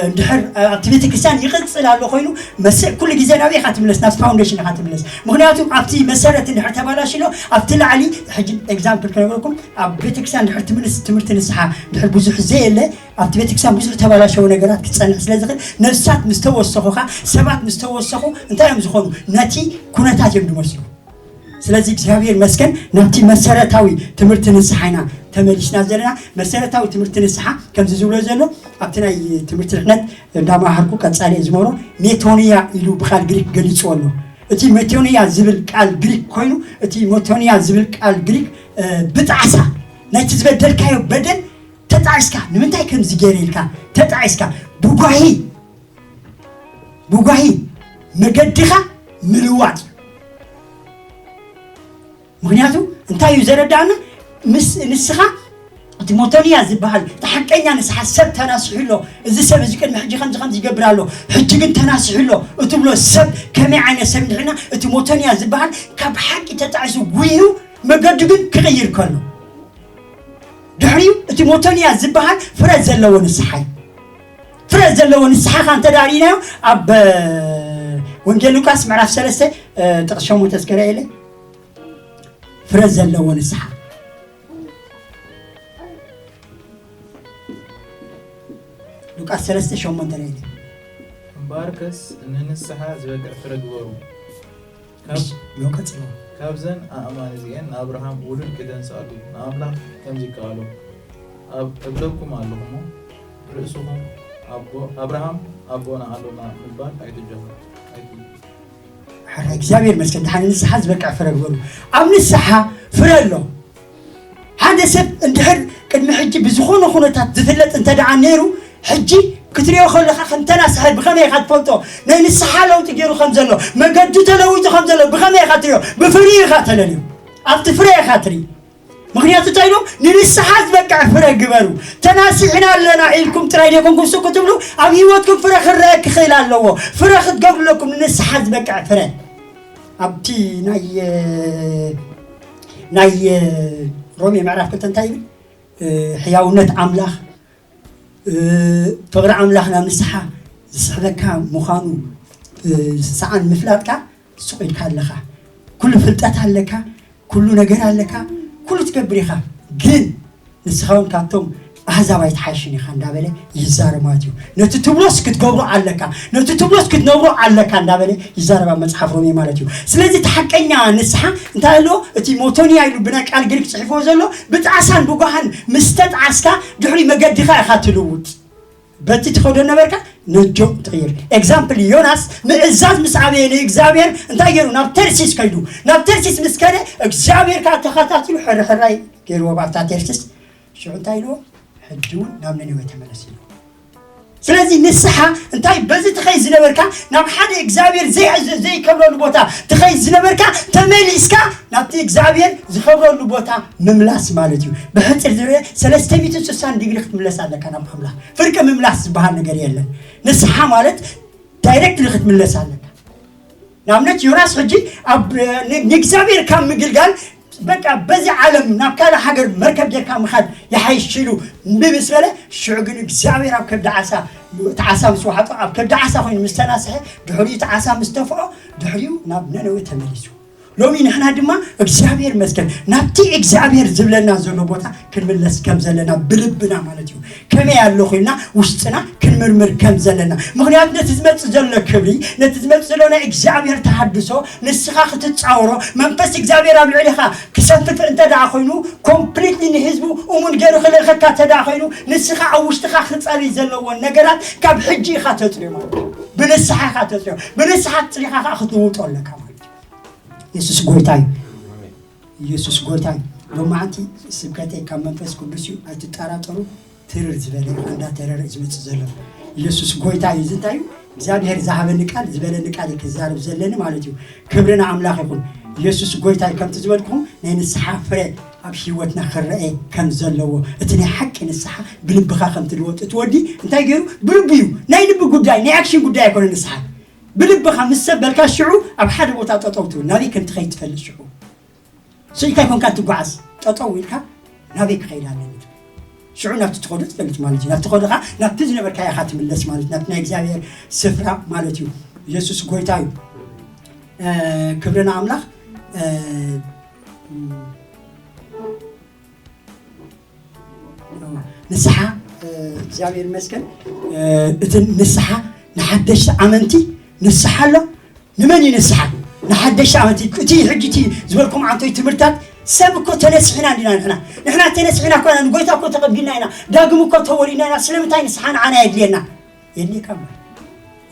እንድሕር ኣብቲ ቤተክርስትያን ይቕፅል ኣሎ ኮይኑ መስእ ኩሉ ግዜ ናብ ኢኻ ትምለስ ናብ ፋውንዴሽን ኢኻ ትምለስ ምክንያቱ ኣብቲ መሰረት እንድሕር ተባላሽሎ ኣብቲ ላዕሊ ሕጂ ኤግዛምፕል ክነግረኩም ኣብ ቤተክርስትያን እንድሕር ትምልስ ትምህርቲ ንስሓ እንድሕር ብዙሕ ዘየለ ኣብቲ ቤተክርስትያን ብዙሕ ተባላሸው ነገራት ክፀንሕ ስለ ዝኽእል ነብሳት ምስ ተወሰኹኻ ሰባት ምስ ተወሰኹ እንታይ እዮም ዝኾኑ ነቲ ኩነታት እዮም ዝመስሉ ስለዚ እግዚኣብሔር መስገን ናብቲ መሰረታዊ ትምህርቲ ንስሓ ኢና ተመሊስና ዘለና። መሰረታዊ ትምህርቲ ንስሓ ከምዚ ዝብሎ ዘሎ ኣብቲ ናይ ትምህርቲ ድሕነት እንዳማሃርኩ ቀጻሊ ዝመሮ ሜቶንያ ኢሉ ብቃል ግሪክ ገሊጽዎ ኣሎ። እቲ ሜቶንያ ዝብል ቃል ግሪክ ኮይኑ እቲ ሜቶንያ ዝብል ቃል ግሪክ ብጣዕሳ ናይቲ ዝበደልካዮ በደል ተጣዒስካ። ንምንታይ ከምዚ ገይረ ኢልካ ተጣዒስካ ብጓሂ ብጓሂ መገድኻ ምልዋጥ። ምክንያቱ እንታይ እዩ ዘረዳእና? ምስ ንስኻ እቲ ሞቶንያ ዝበሃል እቲ ሓቀኛ ንስሓ ሰብ ተናስሑ ኣሎ። እዚ ሰብ እዚ ቅድሚ ሕጂ ከምዚ ከምዚ ይገብር ኣሎ፣ ሕጂ ግን ተናስሑ ኣሎ እትብሎ ሰብ ከመይ ዓይነት ሰብ እንድሕና እቲ ሞቶንያ ዝበሃል ካብ ሓቂ ተጣዒሱ ጉይሁ መገዱ ግን ክቕይር ከሎ ድሕሪኡ እቲ ሞቶንያ ዝበሃል ፍረ ዘለዎ ንስሓ እዩ። ፍረ ዘለዎ ንስሓ ካ እንተ ዳሪናዮ ኣብ ወንጌል ሉቃስ ምዕራፍ ሰለስተ ጥቕስ ሸሞንተ እስከ ርኣየለይ። ፍረ ዘለዎ ንስሓ ሉቃስ ሰለስተ ሸሞንተ ርኣየለይ። እምበኣርከስ ንንስሓ ዝበቅዕ ፍረ ግበሩ። ካብ ካብዘን ኣእማን እዚኤን ንኣብርሃም ውሉድ ክተንስኣሉ ንኣምላኽ ከምዚ ይከኣሎ። እብለኩም ኣለኹ እሞ ርእስኹም ኣብርሃም ኣቦና ኣሎና ምባል ኣይትጀምሩ። ሕራይ እግዚኣብሔር ይመስገን። ደሓን ንስሓ ዝበቅዕ ፍረ ግበሩ። ኣብ ንስሓ ፍረ ኣሎ። ሓደ ሰብ እንድሕር ቅድሚ ሕጂ ብዝኾነ ኩነታት ዝፍለጥ እንተ ደኣ ነይሩ ሕጂ ክትሪኦ ከለኻ ከም ተናስሐ ብኸመይ ኢኻ ትፈልጦ? ናይ ንስሓ ለውጢ ገይሩ ከም ዘሎ መገዱ ተለዊጡ ከም ዘሎ ብኸመይ ኢኻ ትሪኦ? ብፍሪኡ ኢኻ ተለልዮ። ኣብቲ ፍረ ኢኻ ትርኢ። ምክንያቱ እንታይ ኢሎም ንንስሓ ዝበቅዕ ፍረ ግበሩ። ተናሲሕና ኣለና ኢልኩም ጥራይ ደይኮንኩም ስኩ ትብሉ ኣብ ህይወትኩም ፍረ ክረአ ክኽእል ኣለዎ። ፍረ ክትገብሩ ኣለኩም ንንስሓ ዝበቅዕ ፍረ። ኣብቲ ናይ ናይ ሮሜ ምዕራፍ ክልተ እንታይ ይብል? ሕያውነት ኣምላኽ ፍቕሪ ኣምላኽ ናብ ንስሓ ዝስሕበካ ምዃኑ ዝሰኣን ምፍላጥካ ስቕ ኢልካ ኣለኻ። ኩሉ ፍልጠት ኣለካ፣ ኩሉ ነገር ኣለካ፣ ኩሉ ትገብር ኢኻ። ግን ንስኻ እውን ካብቶም ኣህዛብ ኣይትሓይሽን ኢኻ እንዳበለ ይዛረብ ማለት እዩ። ነቲ ትብሎስ ክትገብሮ ኣለካ፣ ነቲ ትብሎስ ክትነብሮ ኣለካ እንዳበለ ይዛረብ ኣብ መጽሓፍ ሮሜ ማለት እዩ። ስለዚ እቲ ሓቀኛ ንስሓ እንታይ ኣለዎ? እቲ ሞቶንያ ኢሉ ብናይ ቃል ግሪክ ጽሒፍዎ ዘሎ ብጣዕሳን ብጓሃን ምስ ተጣዕስካ ድሕሪ መገድኻ ኢኻ ትልውጥ። በቲ ትኸዶ ነበርካ ነጆ ትቕይር። ኤግዛምፕል ዮናስ ምእዛዝ ምስ ኣበየ ንእግዚኣብሔር እንታይ ገይሩ? ናብ ተርሲስ ከይዱ። ናብ ተርሲስ ምስ ከደ እግዚኣብሔር ከዓ ተኸታቲሉ ሕርሕራይ ገይርዎ ኣብታ ተርሲስ። ሽዑ እንታይ ኢልዎ? ሕጂ እውን ናብ ነነዌ ተመለስ ኢልዎ። ስለዚ ንስሓ እንታይ በዚ ትኸይ ዝነበርካ ናብ ሓደ እግዚኣብሔር ዘይከብረሉ ቦታ ትኸይ ዝነበርካ ተመሊስካ ናብቲ እግዚኣብሔር ዝኸብረሉ ቦታ ምምላስ ማለት እዩ። ብሕፅር ዝርአ ሰለስተ ሚእትን ስሳን ዲግሪ ክትምለስ ኣለካ ናብ ኣምላኽ። ፍርቂ ምምላስ ዝበሃል ነገር የለን። ንስሓ ማለት ዳይሬክትሊ ክትምለስ ኣለካ። ንኣብነት ዮናስ ሕጂ ኣብ ንእግዚኣብሔር ካብ ምግልጋል በቃ በዚ ዓለም ናብ ካልእ ሃገር መርከብ ጌርካ ምኻድ ይሓይሽ ኢሉ እምቢ ምስ በለ ሽዑ ግን እግዚኣብሔር ኣብ ከብዲ ዓሳ እቲ ዓሳ ምስ ወሓጦ ኣብ ከብዲ ዓሳ ኮይኑ ምስ ተናስሐ ድሕሪኡ እቲ ዓሳ ምስ ተፍዖ ድሕሪኡ ናብ ነነዌ ተመሊሱ። ሎሚ ንሕና ድማ እግዚኣብሔር መስገን ናብቲ እግዚኣብሔር ዝብለና ዘሎ ቦታ ክንምለስ ከም ዘለና ብልብና ማለት እዩ። ከመይ ኣለኹ ኢልና ውሽጥና ክንምርምር ከም ዘለና። ምኽንያቱ ነቲ ዝመጽእ ዘሎ ክብሪ፣ ነቲ ዝመጽእ ዘሎ ናይ እግዚኣብሔር ተሃድሶ ንስኻ ክትጻወሮ መንፈስ እግዚኣብሔር ኣብ ልዕሊኻ ክሰፍፍ እንተ ደኣ ኮይኑ ኮምፕሊትሊ ንህዝቡ እሙን ገይሩ ክልእኸካ እንተ ደኣ ኮይኑ ንስኻ ኣብ ውሽጥኻ ክጸሪ ዘለዎን ነገራት ካብ ሕጂ ኢኻ ተጽርዮ ማለት እዩ። ብንስሓ ኢኻ ተጽርዮ። ብንስሓ ጽሪኻ ከዓ ክትልውጦ ኣለካ ማለት እዩ። የሱስ ጎይታ እዩ። ኢየሱስ ጎይታ እዩ። ሎማዓንቲ ስብከተይ ካብ መንፈስ ቅዱስ እዩ፣ ኣይትጠራጠሩ። ትርር ዝበለ እንዳተረረ እዩ ዝመፅእ ዘሎ። ኢየሱስ ጎይታ እዩ። እዚ እንታይ እዩ? እግዚኣብሔር ዝሃበኒ ቃል ዝበለኒ ቃል እዩ ክዛረብ ዘለኒ ማለት እዩ። ክብሪ ንኣምላኽ ይኹን። ኢየሱስ ጎይታ እዩ። ከምቲ ዝበልኩም ናይ ንስሓ ፍረ ኣብ ህይወትና ክረአ ከም ዘለዎ እቲ ናይ ሓቂ ንስሓ ብልብኻ ከም ትልወጥ እቲ ወዲ እንታይ ገይሩ ብልቡ እዩ። ናይ ልቢ ጉዳይ ናይ ኣክሽን ጉዳይ ኣይኮነ ንስሓ ብልብኻ ምስ ሰብ በልካ ሽዑ ኣብ ሓደ ቦታ ጠጠው ትብል ናበይ ከም ትኸይድ ትፈልጥ ሽዑ ስኢካ ይኮንካ ትጓዓዝ ጠጠው ኢልካ ናበይ ክኸይድ ኣለኒ ትብል ሽዑ ናብቲ ትኸዶ ትፈልጥ ማለት እዩ ናብቲ ከዶኻ ናብቲ ዝነበርካ ኢኻ ትምለስ ማለት ናብቲ ናይ እግዚኣብሔር ስፍራ ማለት እዩ ኢየሱስ ጎይታ እዩ ክብርና ኣምላኽ ንስሓ እግዚኣብሔር ይመስገን እቲ ንስሓ ንሓደሽቲ ኣመንቲ ንስሓ ኣሎ ንመን እዩ ንስሓ ንሓደሽ ዓመት እቲ ሕጂ እቲ ዝበልኩም ዓንቶይ ትምህርታት ሰብ እኮ ተነሲሕና እንዲና ንሕና ንሕና ተነሲሕና እኮ ኢና ንጎይታ እኮ ተቐቢልና ኢና ዳግም እኮ ተወሊድና ኢና ስለምንታይ ንስሓ ንዓና የድልየና የድልየካ እምበር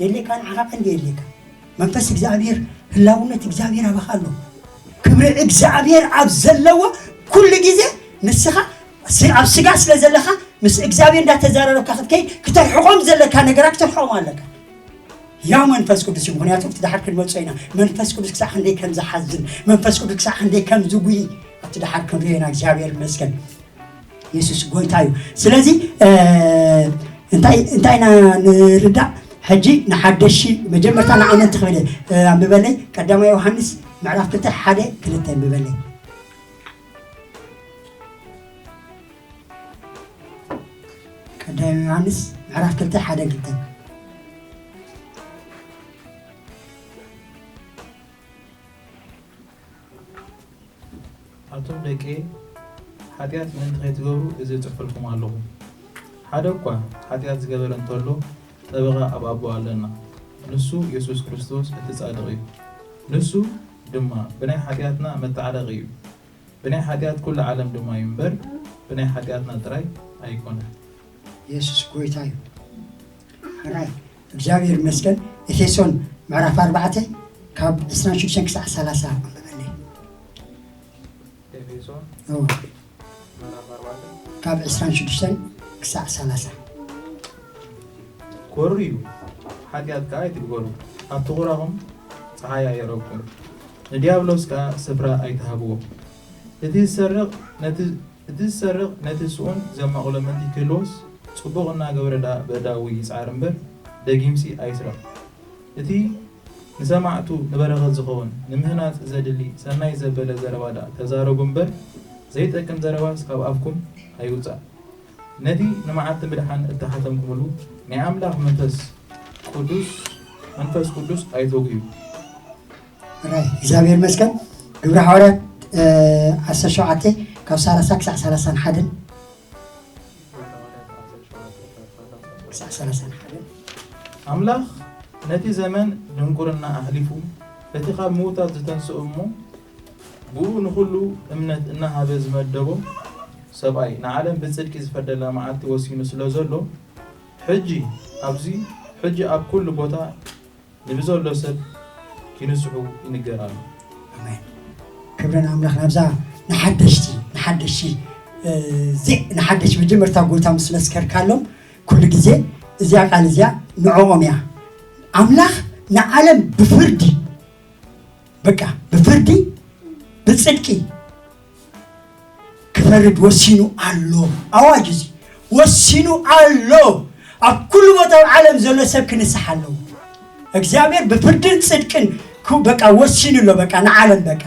የድልየካ ንዓኻ ቀንዲ የድልየካ መንፈስ እግዚኣብሔር ህላውነት እግዚኣብሔር ኣባኻ ኣሎ ክብሪ እግዚኣብሔር ኣብ ዘለዎ ኩሉ ግዜ ንስኻ ኣብ ስጋ ስለ ዘለኻ ምስ እግዚኣብሔር እንዳተዛረበካ ክትከይድ ክተርሕቖም ዘለካ ነገራት ክተርሕቖም ኣለካ ያው መንፈስ ቅዱስ እዩ ምክንያቱ እቲ ድሓር ክንመጾ ኢና መንፈስ ቅዱስ ክሳዕ ክንደይ ከም ዝሓዝን መንፈስ ቅዱስ ክሳዕ ክንደይ ከም ዝጉይ ኣብቲ ድሓር ክንሪኦ ኢና እግዚኣብሔር ይመስገን የሱስ ጎይታ እዩ ስለዚ እንታይ እንታይ ኢና ንርዳእ ሕጂ ንሓደሽ መጀመርታ ንኣመንቲ ክብል ኣንብበለይ ቀዳማይ ዮሃንስ ምዕራፍ ክልተ ሓደ ክልተ ኣንብበለይ ቀዳማይ ዮሃንስ ምዕራፍ ክልተ ሓደ ክልተ ኣቱም ደቀየ፣ ሓጢኣት ምእንቲ ኸይትገብሩ እዚ እጽሕፈልኩም ኣለኹ። ሓደ እኳ ሓጢኣት ዝገበረ እንተሎ፣ ጠበቓ ኣብ ኣቦ ኣለና፣ ንሱ የሱስ ክርስቶስ እቲ ጻድቕ እዩ። ንሱ ድማ ብናይ ሓጢኣትና መተዓረቒ እዩ። ብናይ ሓጢኣት ኩሉ ዓለም ድማ እዩ እምበር፣ ብናይ ሓጢኣትና ጥራይ ኣይኮነን። የሱስ ጎይታ እዩ። ራይ እግዚኣብሔር ይመስገን። ኤፌሶን ምዕራፍ ኣርባዕተ ካብ ዕስራን ሽዱሽተን ክሳዕ ሰላሳ ኣንብበለይ። ኤፌሶን እዎ፣ ምዕራፍ ኣርባዕተ ካብ ዕስራን ሽዱሽተን ክሳዕ ሰላሳ ኮርዩ፣ ሓጢኣት ከኣ ኣይትግበሩ፣ ኣብ ትኹራኹም ጸሓይ ኣየዕረብኩም፣ ንድያብሎስ ከኣ ስፍራ ኣይትሃብዎ። እቲ ዝሰርቕ ነቲ እቲ ዝሰርቕ ነቲ ስኡን ዘማቕሎ ምእንቲ ክህልዎስ፣ ጽቡቕ እናገበረ ደኣ በእዳኡ ይጽዓር እምበር፣ ደጊምሲ ኣይስረቕ። እቲ ንሰማዕቱ ንበረኸት ዝኸውን፣ ንምህናጽ ዘድሊ ሰናይ ዘበለ ዘረባ ደኣ ተዛረቡ እምበር፣ ዘይጠቅም ዘረባስ ካብ ኣፍኩም ኣይውጻእ። ነቲ ንመዓልቲ ምድሓን እተሓተምኩምሉ ናይ ኣምላኽ መንፈስ ቅዱስ መንፈስ ቅዱስ ኣይተጉዩ። ራይ እግዚኣብሔር ይመስገን። ግብረ ሓዋርያት ዓሰርተ ሸውዓተ ካብ ሰላሳ ክሳዕ ሰላሳን ሓደን ክሳዕ ሰላሳን ሓደን ኣምላኽ ነቲ ዘመን ድንቁርና ኣሕሊፉ እቲ ካብ ምዉታት ዝተንስኡ እሞ ብኡ ንኹሉ እምነት እናሃበ ዝመደቦ ሰብኣይ ንዓለም ብጽድቂ ዝፈርደላ መዓልቲ ወሲኑ ስለ ዘሎ ሕጂ ኣብዚ ሕጂ ኣብ ኩሉ ቦታ ንብዘሎ ሰብ ኪንስሑ ይንገር ኣሎ። ኣሜን። ክብሪ ንኣምላኽ ናብዛ ንሓደሽቲ ንሓደሽቲ ዜ ንሓደሽ መጀመርታ ጎይታ ምስ መስከርካሎም ኩሉ ግዜ እዚኣ ቃል እዚኣ ንዕኦም እያ። ኣምላኽ ንዓለም ብፍርዲ በቃ ብፍርዲ ብጽድቂ ክፈርድ ወሲኑ ኣሎ። ኣዋጅ እዚ ወሲኑ ኣሎ። ኣብ ኩሉ ቦታ ኣብ ዓለም ዘሎ ሰብ ክንስሓ ኣለዎ። እግዚኣብሔር ብፍርድን ጽድቅን በቃ ወሲኑ ኣሎ። በቃ ንዓለም በቃ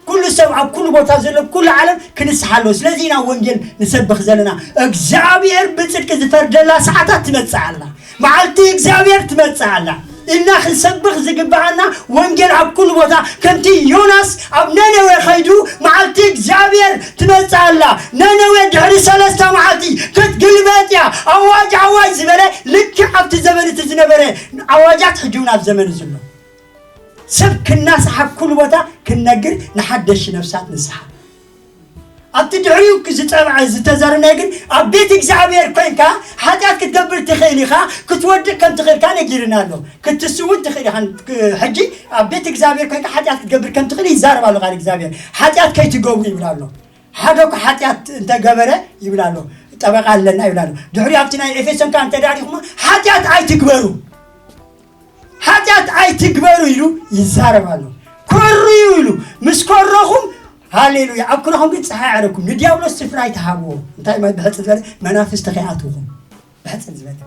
ኩሉ ሰብ ኣብ ኩሉ ቦታ ዘሎ ኩሉ ዓለም ክንስሓ ኣለዎ። ስለዚ ኢና ወንጌል ንሰብኽ ዘለና። እግዚኣብሔር ብጽድቂ ዝፈርደላ ሰዓታት ትመጽእ ኣላ። መዓልቲ እግዚኣብሔር ትመጽእ ኣላ። እና ክንሰብኽ ዝግብኣና ወንጌል ኣብ ኩሉ ቦታ ከምቲ ዮናስ ኣብ ነነዌ ኸይዱ መዓልቲ እግዚኣብሔር ትመጽእ ኣላ። ነነዌ ድሕሪ ሰለስተ መዓልቲ ክትግልበጥ እያ። ኣዋጅ ኣዋጅ ዝበለ ልክዕ ኣብቲ ዘመን እቲ ዝነበረ ኣዋጃት ሕጂ እውን ኣብ ዘመን ዘሎ ሰብ ክናስሓ ኩሉ ቦታ ክንነግር ንሓደሽ ነፍሳት ንስሓ ኣብቲ ድሕሪኡ ዝጠብዐ ዝተዘርነ ግን ኣብ ቤት እግዚኣብሔር ኮይንካ ሓጢኣት ክትገብር ትኽእል ኢኻ ክትወድቅ ከም ትኽእልካ ነጊርና ኣሎ ክትስውን ትኽእል ኢኻ ሕጂ ኣብ ቤት እግዚኣብሔር ኮይንካ ሓጢኣት ክትገብር ከም ትኽእል ይዛረብ ኣሎ ቃል እግዚኣብሔር ሓጢኣት ከይትገብሩ ይብል ኣሎ ሓደ እኮ ሓጢኣት እንተገበረ ይብል ኣሎ ጠበቃ ኣለና ይብል ኣሎ ድሕሪ ኣብቲ ናይ ኤፌሶን ከዓ እንተዳሪኹሞ ሓጢኣት ኣይትግበሩ ሓጢኣት ኣይትግበሩ ኢሉ ይዛረብ ኣሎ። ኮርዩ ኢሉ ምስ ኮረኹም ሃሌሉያ ኣብ ኩራኹም ግን ፀሓይ ኣዕረብኩም ንዲያብሎስ ስፍራ ኣይትሃብዎ። እንታይ ማለት ብሕፅር ዝበለ መናፍስቲ ከይኣትውኹም ብሕፅር ዝበለ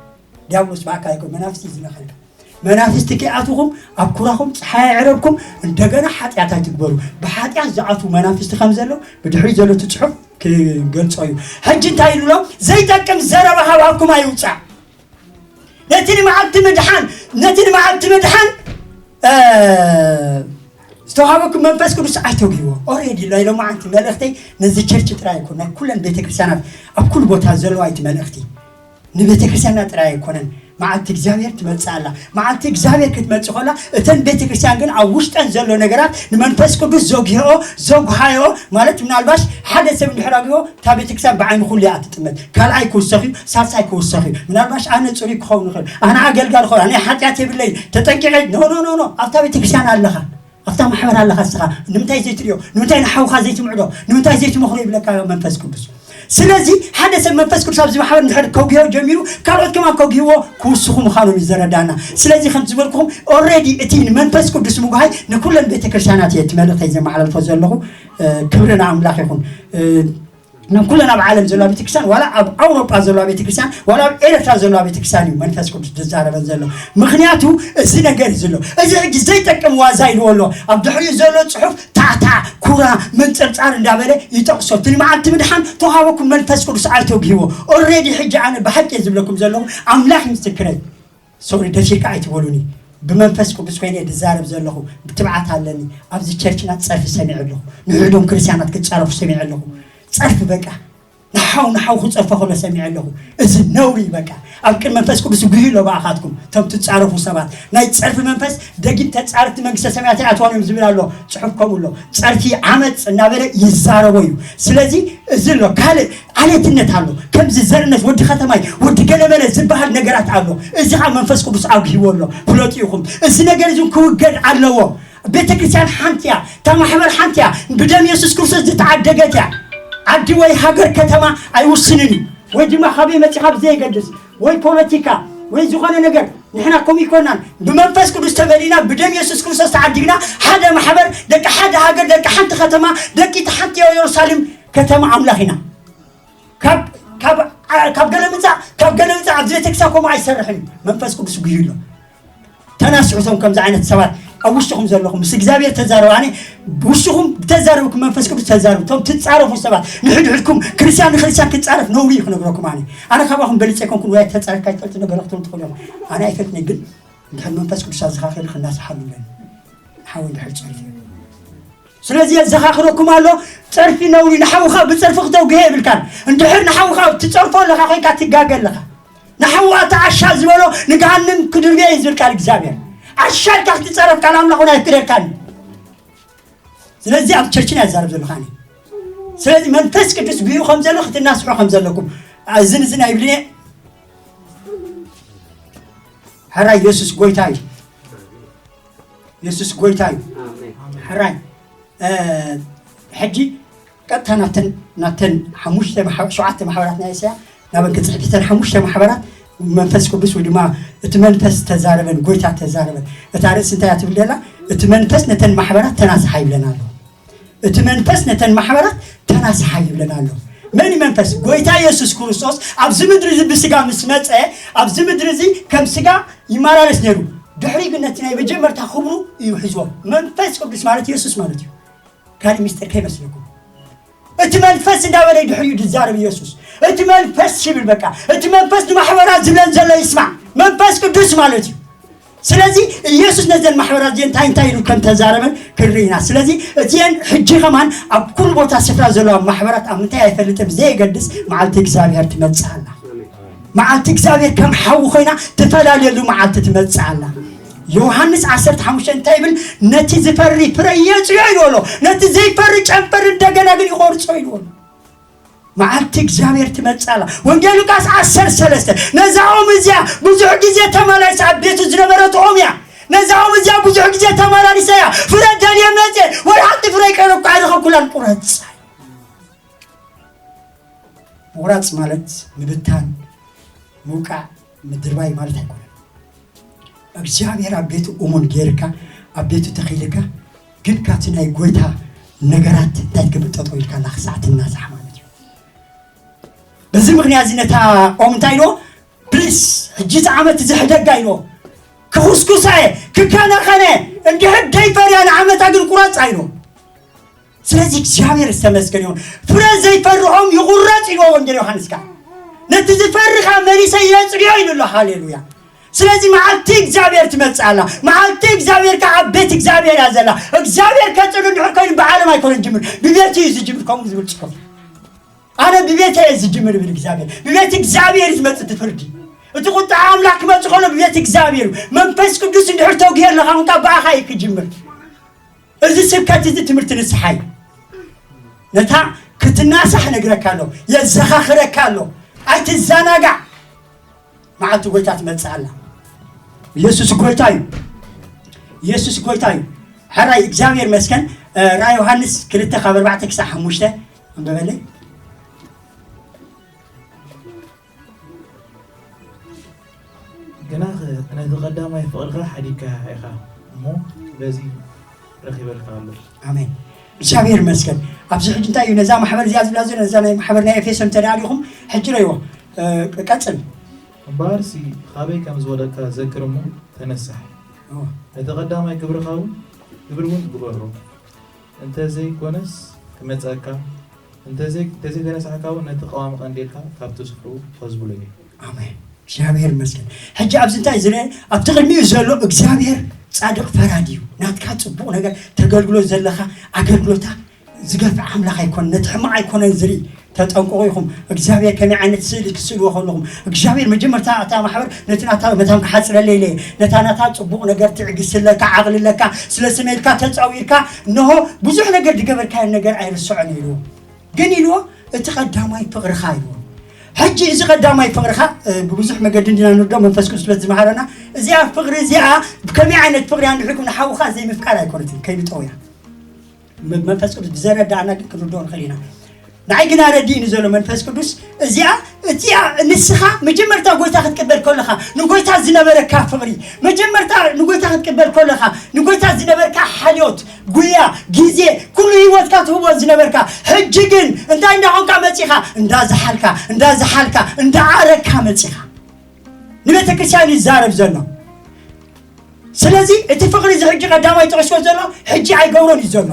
ዲያብሎስ ብኣካ ይኮን መናፍስቲ እዩ ዝለኸልካ መናፍስቲ ከይኣትውኹም ኣብ ኩራኹም ፀሓይ ኣዕረብኩም እንደገና ሓጢኣት ኣይትግበሩ። ብሓጢኣት ዝኣትዉ መናፍስቲ ከም ዘለዉ ብድሕሪት ዘሎ እቲ ፅሑፍ ክገልፆ እዩ። ሕጂ እንታይ ኢሉ ኣሎ? ዘይጠቅም ዘረባ ካብ ኣፍኩም ኣይውፃእ። ነቲ ንመዓልቲ ምድሓን ነቲ ንመዓልቲ ምድሓን ዝተዋሃበኩም መንፈስ ቅዱስ ኣይተጉይዎ። ኦሬዲ ናይ ሎማዓንቲ መልእኽተይ ነዚ ቸርች ጥራይ ኣይኮን ናይ ኩለን ቤተክርስትያናት ኣብ ኩሉ ቦታ ዘለዋ እቲ መልእኽቲ ንቤተክርስትያንና ጥራይ ኣይኮነን። መዓልቲ እግዚኣብሔር ትመጽእ ኣላ። መዓልቲ እግዚኣብሔር ክትመጽእ ከላ፣ እተን ቤተ ክርስቲያን ግን ኣብ ውሽጠን ዘሎ ነገራት ንመንፈስ ቅዱስ ዘጉህኦ፣ ዘጉሃዮ፣ ማለት ምናልባሽ ሓደ ሰብ እንድሕር ኣጉህኦ፣ እታ ቤተ ክርስቲያን ብዓይኒ ኩሉ እያ ትጥመት። ካልኣይ ክውሰኽ እዩ፣ ሳልሳይ ክውሰኽ እዩ። ምናልባሽ ኣነ ጽሩይ ክኸውን ይኽእል፣ ኣነ ኣገልጋሊ ክኸውን፣ ኣነ ሓጢኣት የብለይ፣ ተጠንቂቐ፣ ኖ፣ ኖ፣ ኖ፣ ኖ፣ ኣብታ ቤተ ክርስቲያን ኣለኻ። ኣብታ ማሕበር ኣለኻ እስኻ። ንምንታይ ዘይትርእዮ? ንምንታይ ንሓውኻ ዘይትምዕዶ? ንምንታይ ዘይትመኽሮ ይብለካ መንፈስ ቅዱስ። ስለዚ ሓደ ሰብ መንፈስ ቅዱስ ኣብዚ ማሕበር እንድሕር ከጉህዮ ጀሚሩ፣ ካልኦት ከማን ከጉህዎ ክውስኹ ምዃኖም እዩ ዘረዳና። ስለዚ ከም ዝበልኩኹም ኦልሬዲ እቲ ንመንፈስ ቅዱስ ምጉሃይ ንኩለን ቤተክርስትያናት እየ እቲ መልእኽተይ ዘመሓላልፎ ዘለኹ። እ፣ ክብሪ ንኣምላኽ ይኹን። እ፣ ናብ ኩለን ኣብ ዓለም ዘለዋ ቤተክርስትያን፣ ዋላ ኣብ ኣውሮጳ ዘለዋ ቤተክርስትያን፣ ዋላ ኣብ ኤርትራ ዘለዋ ቤተክርስትያን እዩ መንፈስ ቅዱስ ዝዛረበን ዘሎ። ምኽንያቱ እዚ ነገር እዩ ዘሎ። እዚ ሕጂ ዘይጠቅም ዋዛ ኢልዎ ኣሎ። ኣብ ድሕሪኡ ዘሎ ጽሑፍ ታዕታዕ፣ ኩራ፣ መንጸርጻር እንዳበለ ይጠቕሶ። እቲ ንመዓልቲ ምድሓን ተዋሃበኩም መንፈስ ቅዱስ ኣይተጉህዎ። ኦልሬዲ ሕጂ ኣነ ብሓቂ እየ ዝብለኩም ዘለኹ፣ ኣምላኽ ምስክረይ። ሶሪ፣ ደፊርካ ኣይትበሉኒ። ብመንፈስ ቅዱስ ኮይነ እየ ዝዛረብ ዘለኹ። ብትብዓት ኣለኒ። ኣብዚ ቸርችና ጸርፊ ሰሚዐ ኣለኹ። ንሕድሕዶም ክርስትያናት ክጻረፉ ሰሚዐ ኣለኹ። ጸርፊ በቃ። ንሓው ንሓው ክጸርፎ ከሎ ሰሚዐ ኣለኹ። እዚ ነውሪ እዩ በቃ። ኣብ ቅድሚ መንፈስ ቅዱስ ጉሂ ኣሎ ብኣኻትኩም። እቶም ትጻረፉ ሰባት። ናይ ጸርፊ መንፈስ ደጊም ተጻረፍቲ መንግስተ ሰማያት ኣይኣትዋን እዮም ዝብል ኣሎ። ጽሑፍ ከምኡ ኣሎ። ጸርፊ ዓመጽ እናበለ ይዛረቦ እዩ። ስለዚ እዚ ኣሎ። ካልእ ዓሌትነት ኣሎ። ከምዚ ዘርነት ወዲ ከተማይ፣ ወዲ ገለመለ ዝበሃል ነገራት ኣሎ። እዚ ኸዓ መንፈስ ቅዱስ ኣጉሂዎ ኣሎ። ፍለጡ ኢኹም። እዚ ነገር እዚ ክውገድ ኣለዎ። ቤተ ክርስቲያን ሓንቲ እያ። እታ ማሕበር ሓንቲ እያ። ብደም የሱስ ክርስቶስ ዝተዓደገት እያ። ዓዲ ወይ ሃገር ከተማ ኣይውስንን እዩ። ወይ ድማ ካበይ መጺኻ ብዘየገድስ፣ ወይ ፖለቲካ፣ ወይ ዝኾነ ነገር፣ ንሕና ከምኡ ኣይኮናን። ብመንፈስ ቅዱስ ተመሊእና፣ ብደም የሱስ ክርስቶስ ተዓዲግና፣ ሓደ ማሕበር፣ ደቂ ሓደ ሃገር፣ ደቂ ሓንቲ ከተማ፣ ደቂ ሓንቲ ኢየሩሳሌም ከተማ ኣምላኽ ኢና። ካብ፣ ካብ፣ ካብ ገለ ምጻእ፣ ካብ ገለ ምጻእ ኣብዚ ቤተክርስትያን ከምኡ ኣይሰርሕን እዩ። መንፈስ ቅዱስ ጉሂ ኣሎ። ተናስሑ እቶም ከምዚ ዓይነት ሰባት ኣብ ውሽጥኹም ዘለኹም፣ ምስ እግዚኣብሔር ተዛረቡ። ኣነ ውሽጥኹም ተዛረብኩም፣ መንፈስ ቅዱስ ተዛረቡ። እቶም ትጻረፉ ሰባት፣ ንሕድሕድኩም ክርስትያን ንክርስትያን ክጻረፍ ነውሪ እዩ ክነግረኩም። ኣነ፣ ኣነ ካባኹም በልጸ ኣይኮንኩን፣ ወይ ተጻረፍካ ኣይትፈልጥ ነበረ ክትብሉ ትኽእሉ ኢኹም። ኣነ ኣይፈልጥን፣ ግን እንድሕር መንፈስ ቅዱስ ኣዘኻኺሩ ክናስሓሉ ኣለኒ። ሓው እንድሕር ጸሪፉ። ስለዚ የዘኻኽረኩም ኣሎ፣ ጸርፊ ነውሪ፣ ንሓውኻ ብጸርፊ ክተውግሄ የብልካን። እንድሕር ንሓውኻ ትጸርፎ ኣለኻ ኮይንካ ትጋገ ኣለኻ። ንሓዋ እቲ ዓሻ ዝበሎ ንገሃንም ክድርብዮ እዩ ዝብል ቃል እግዚኣብሔር። ዓሻ ኢልካ ክትጸረፍ ቃል ኣምላኽ እውን ኣይፍቅደልካን እዩ። ስለዚ ኣብ ቸርችን እያ ዝዛረብ ዘለኹ ኣነ። ስለዚ መንፈስ ቅዱስ ብኡ ከም ዘሎ ክትናስሑ ከም ዘለኩም እዝን እዝን ኣይብልን እየ። ሕራይ የሱስ ጎይታ እዩ። የሱስ ጎይታ እዩ። ኣሜን። ሕራይ፣ እ፣ ሕጂ ቀጥታ ናብተን፣ ናብተን ሓሙሽተ ማሕ-፣ ሸውዓተ ማሕበራት ናይ እስያ ናበን ክጽሕፍ። እተን ሓሙሽተ ማሕበራት መንፈስ ቅዱስ ወይ ድማ እቲ መንፈስ ተዛረበን፣ ጎይታ ተዛረበን። እታ ርእሲ እንታይ እያ ትብል ዘላ? እቲ መንፈስ ነተን ማሕበራት ተናስሓ ይብለን ኣሎ። እቲ መንፈስ ነተን ማሕበራት ተናስሓ ይብለን ኣሎ። መን እዩ መንፈስ? ጎይታ የሱስ ክርስቶስ ኣብዚ ምድሪ እዚ ብስጋ ምስ መጸ፣ ኣብዚ ምድሪ እዚ ከም ስጋ ይመላለስ ነይሩ። ድሕሪ ግን ነቲ ናይ መጀመርታ ክብሩ እዩ ሒዝዎ። መንፈስ ቅዱስ ማለት የሱስ ማለት እዩ። ካልእ ሚስጥር ከይመስለኩም። እቲ መንፈስ እንዳበለ ድሕሪኡ ዝዛረብ ኢየሱስ። እቲ መንፈስ ይብል በቃ። እቲ መንፈስ ንማሕበራት ዝብለን ዘሎ ይስማዕ። መንፈስ ቅዱስ ማለት እዩ። ስለዚ ኢየሱስ ነዘን ማሕበራት እዚአን እንታይ እንታይ ኢሉ ከም ተዛረበን ክንርኢ ኢና። ስለዚ እቲአን ሕጂ ከማን ኣብ ኩሉ ቦታ ስፍራ ዘለዋ ማሕበራት ኣብ ምንታይ ኣይፈልጥን ብዘየገድስ መዓልቲ እግዚኣብሔር ትመጽእ ኣላ። መዓልቲ እግዚኣብሔር ከም ሓዊ ኮይና ትፈላለየሉ መዓልቲ ትመጽእ ኣላ። ዮሃንስ ዓሰርተ ሓሙሽተ እንታይ ይብል? ነቲ ዝፈሪ ፍረ የጽዮ ኢልዎ ኣሎ። ነቲ ዘይፈሪ ጨንፈር እንደገና ግን ይቆርጾ ኢልዎ ኣሎ። መዓልቲ እግዚኣብሔር ትመጽእ ኣላ። ወንጌል ሉቃስ ዓሰርተ ሰለስተ፣ ነዛ ኦም እዚኣ ብዙሕ ግዜ ተመላሊሳ ኣብ ቤቱ ዝነበረት ኦም እያ። ነዛ ኦም እዚኣ ብዙሕ ግዜ ተመላሊሳ እያ። ፍረ ደልየ መጽየ፣ ወላ ሓንቲ ፍረ ይቀረብኩ ኣይረኸብኩላን። ቁረጽ። ምቑራጽ ማለት ምብታን፣ ምውቃዕ፣ ምድርባይ ማለት ኣይኮነን። እግዚኣብሔር ኣብ ቤቱ እሙን ጌርካ፣ ኣብ ቤቱ ተኺልካ፣ ግን ካብቲ ናይ ጎይታ ነገራት እንታይ ትገብር? ጠጠው ኢልካ ኣላ ክሳዕ ትናሳሕ ማለት እዩ። በዚ ምኽንያት እዚ ነታ ኦም እንታይ ኢልዎ? ፕሊስ፣ ሕጂ እቲ ዓመት እዚ ሕደጋ ኢልዎ። ክኹስኩሳ እየ፣ ክከናኸነ፣ እንድሕር ደይፈርያ ንዓመታ ግን ቁረጻ ኢልዎ። ስለዚ እግዚኣብሔር ዝተመስገነ ይሁን። ፍረ ዘይፈሪ ኦም ይቑረጽ ኢልዎ ወንጌል ዮሃንስ ከኣ። ነቲ ዝፈሪ ከኣ መሊሰ የጽርዮ ኢሉ ኣሎ። ሃሌሉያ። ስለዚ መዓልቲ እግዚኣብሔር ትመጽእ ኣላ። መዓልቲ እግዚኣብሔር ከኣ ኣብ ቤት እግዚኣብሔር እያ ዘላ። እግዚኣብሔር ከጽሪ እንድሕር ኮይኑ ብዓለም ኣይኮነን ዝጅምር፣ ብቤቱ እዩ ዝጅምር፣ ከምኡ ዝብል ጽሑፍ። ኣነ ብቤተይ እየ ዝጅምር ይብል እግዚኣብሔር። ብቤት እግዚኣብሔር እዩ ዝመጽእ እቲ ፍርዲ። እቲ ቁጥዓ ኣምላኽ ክመጽእ ከሎ ብቤት እግዚኣብሔር እዩ። መንፈስ ቅዱስ እንድሕር ተጉሄ ኣለኻ፣ እንካ ብኣኻ እዩ ክጅምር። እዚ ስብከት እዚ ትምህርቲ ንስሓ እዩ። ነታ ክትናሳሕ ነግረካ ኣሎ፣ የዘኻኽረካ ኣሎ። ኣይትዘናጋዕ። መዓልቲ ጎይታ ትመጽእ ኣላ። ኢየሱስ ጎይታ እዩ። ኢየሱስ ጎይታ እዩ። ሕራይ እግዚኣብሔር መስገን። ራይ ዮሃንስ ክልተ ካብ ኣርባዕተ ክሳብ ሓሙሽተ ኣንበበለይ። ግናኸ ነቲ ቀዳማይ ፍቕርኻ ሓዲግካያ ኢኻ እሞ በዚ ረኺበልካ ኣሎ። ኣሜን። እግዚኣብሔር ይመስገን። ኣብዚ ሕጂ እንታይ እዩ ነዛ ማሕበር እዚኣ ዝብላ ዘሎ ነዛ ናይ ማሕበር ናይ ኤፌሶን እንተ ደኣ ዲኹም ሕጂ ረይዎ ቀጽል። እምበኣርሲ ኻበይ ከም ዝወደቅካ ዘክር እሞ ተነሳሕ። ነቲ ቀዳማይ ግብርኻ እውን ግብሪ እውን ግበሮ። እንተዘይኮነስ ክመጸካ እንተዘይተነሳሕካ እውን ነቲ ቀዋሚ ቀንዴልካ ካብቲ ስፍርኡ ኸዝብሎ እየ። ኣሜን። እግዚኣብሔር ይመስገን። ሕጂ ኣብዚ እንታይ ዝረ ኣብቲ ቅድሚኡ ዘሎ እግዚኣብሔር ጻድቕ ፈራዲ እዩ። ናትካ ጽቡቕ ነገር ተገልግሎ ዘለኻ ኣገልግሎታ ዝገፍዕ ኣምላኽ ኣይኮነን፣ ነቲ ሕማቕ ኣይኮነን ዝርኢ። ተጠንቀቑ ኢኹም። እግዚኣብሔር ከመይ ዓይነት ስእሊ ክትስእልዎ ከለኹም እግዚኣብሔር መጀመርታ እታ ማሕበር ነቲ ናታ መታን ክሓጽረለ ኢለ ነታ ናታ ጽቡቕ ነገር ትዕግስለካ ዓቕልለካ ስለ ስመልካ ተጻዊርካ እንሆ ብዙሕ ነገር ዝገበርካዮ ነገር ኣይርስዖን ኢልዎ። ግን ኢልዎ እቲ ቀዳማይ ፍቕርኻ ኢልዎ። ሕጂ እዚ ቀዳማይ ፍቕርኻ ብብዙሕ መገዲ እንዲና ንርዶ መንፈስ ቅዱስ ስለ ዝመሃረና እዚኣ ፍቕሪ እዚኣ ብከመይ ዓይነት ፍቕሪ ኣንድሕኩም ንሓውኻ ዘይምፍቃር ኣይኮነትን ከይንጠውያ መንፈስ ቅዱስ ብዘረዳእና ግን ክንርድኦ ንኽእል ኢና። ንዓይ ግን ኣረዲእኒ ዘሎ መንፈስ ቅዱስ እዚኣ እቲኣ ንስኻ መጀመርታ ጎይታ ክትቅበል ከለኻ ንጎይታ ዝነበረካ ፍቕሪ መጀመርታ ንጎይታ ክትቅበል ከለኻ ንጎይታ ዝነበርካ ሓልዮት ጉያ ግዜ ኩሉ ህይወትካ ትህቦ ዝነበርካ ሕጂ ግን እንታይ እንዳኾንካ መፂኻ እንዳዝሓልካ እንዳዝሓልካ እንዳዓረግካ መፂኻ ንቤተ ክርስቲያን ይዛረብ ዘሎ ስለዚ እቲ ፍቕሪ እዚ ሕጂ ቀዳማይ ጠቂስኮ ዘሎ ሕጂ ኣይገብሮን እዩ ዘሎ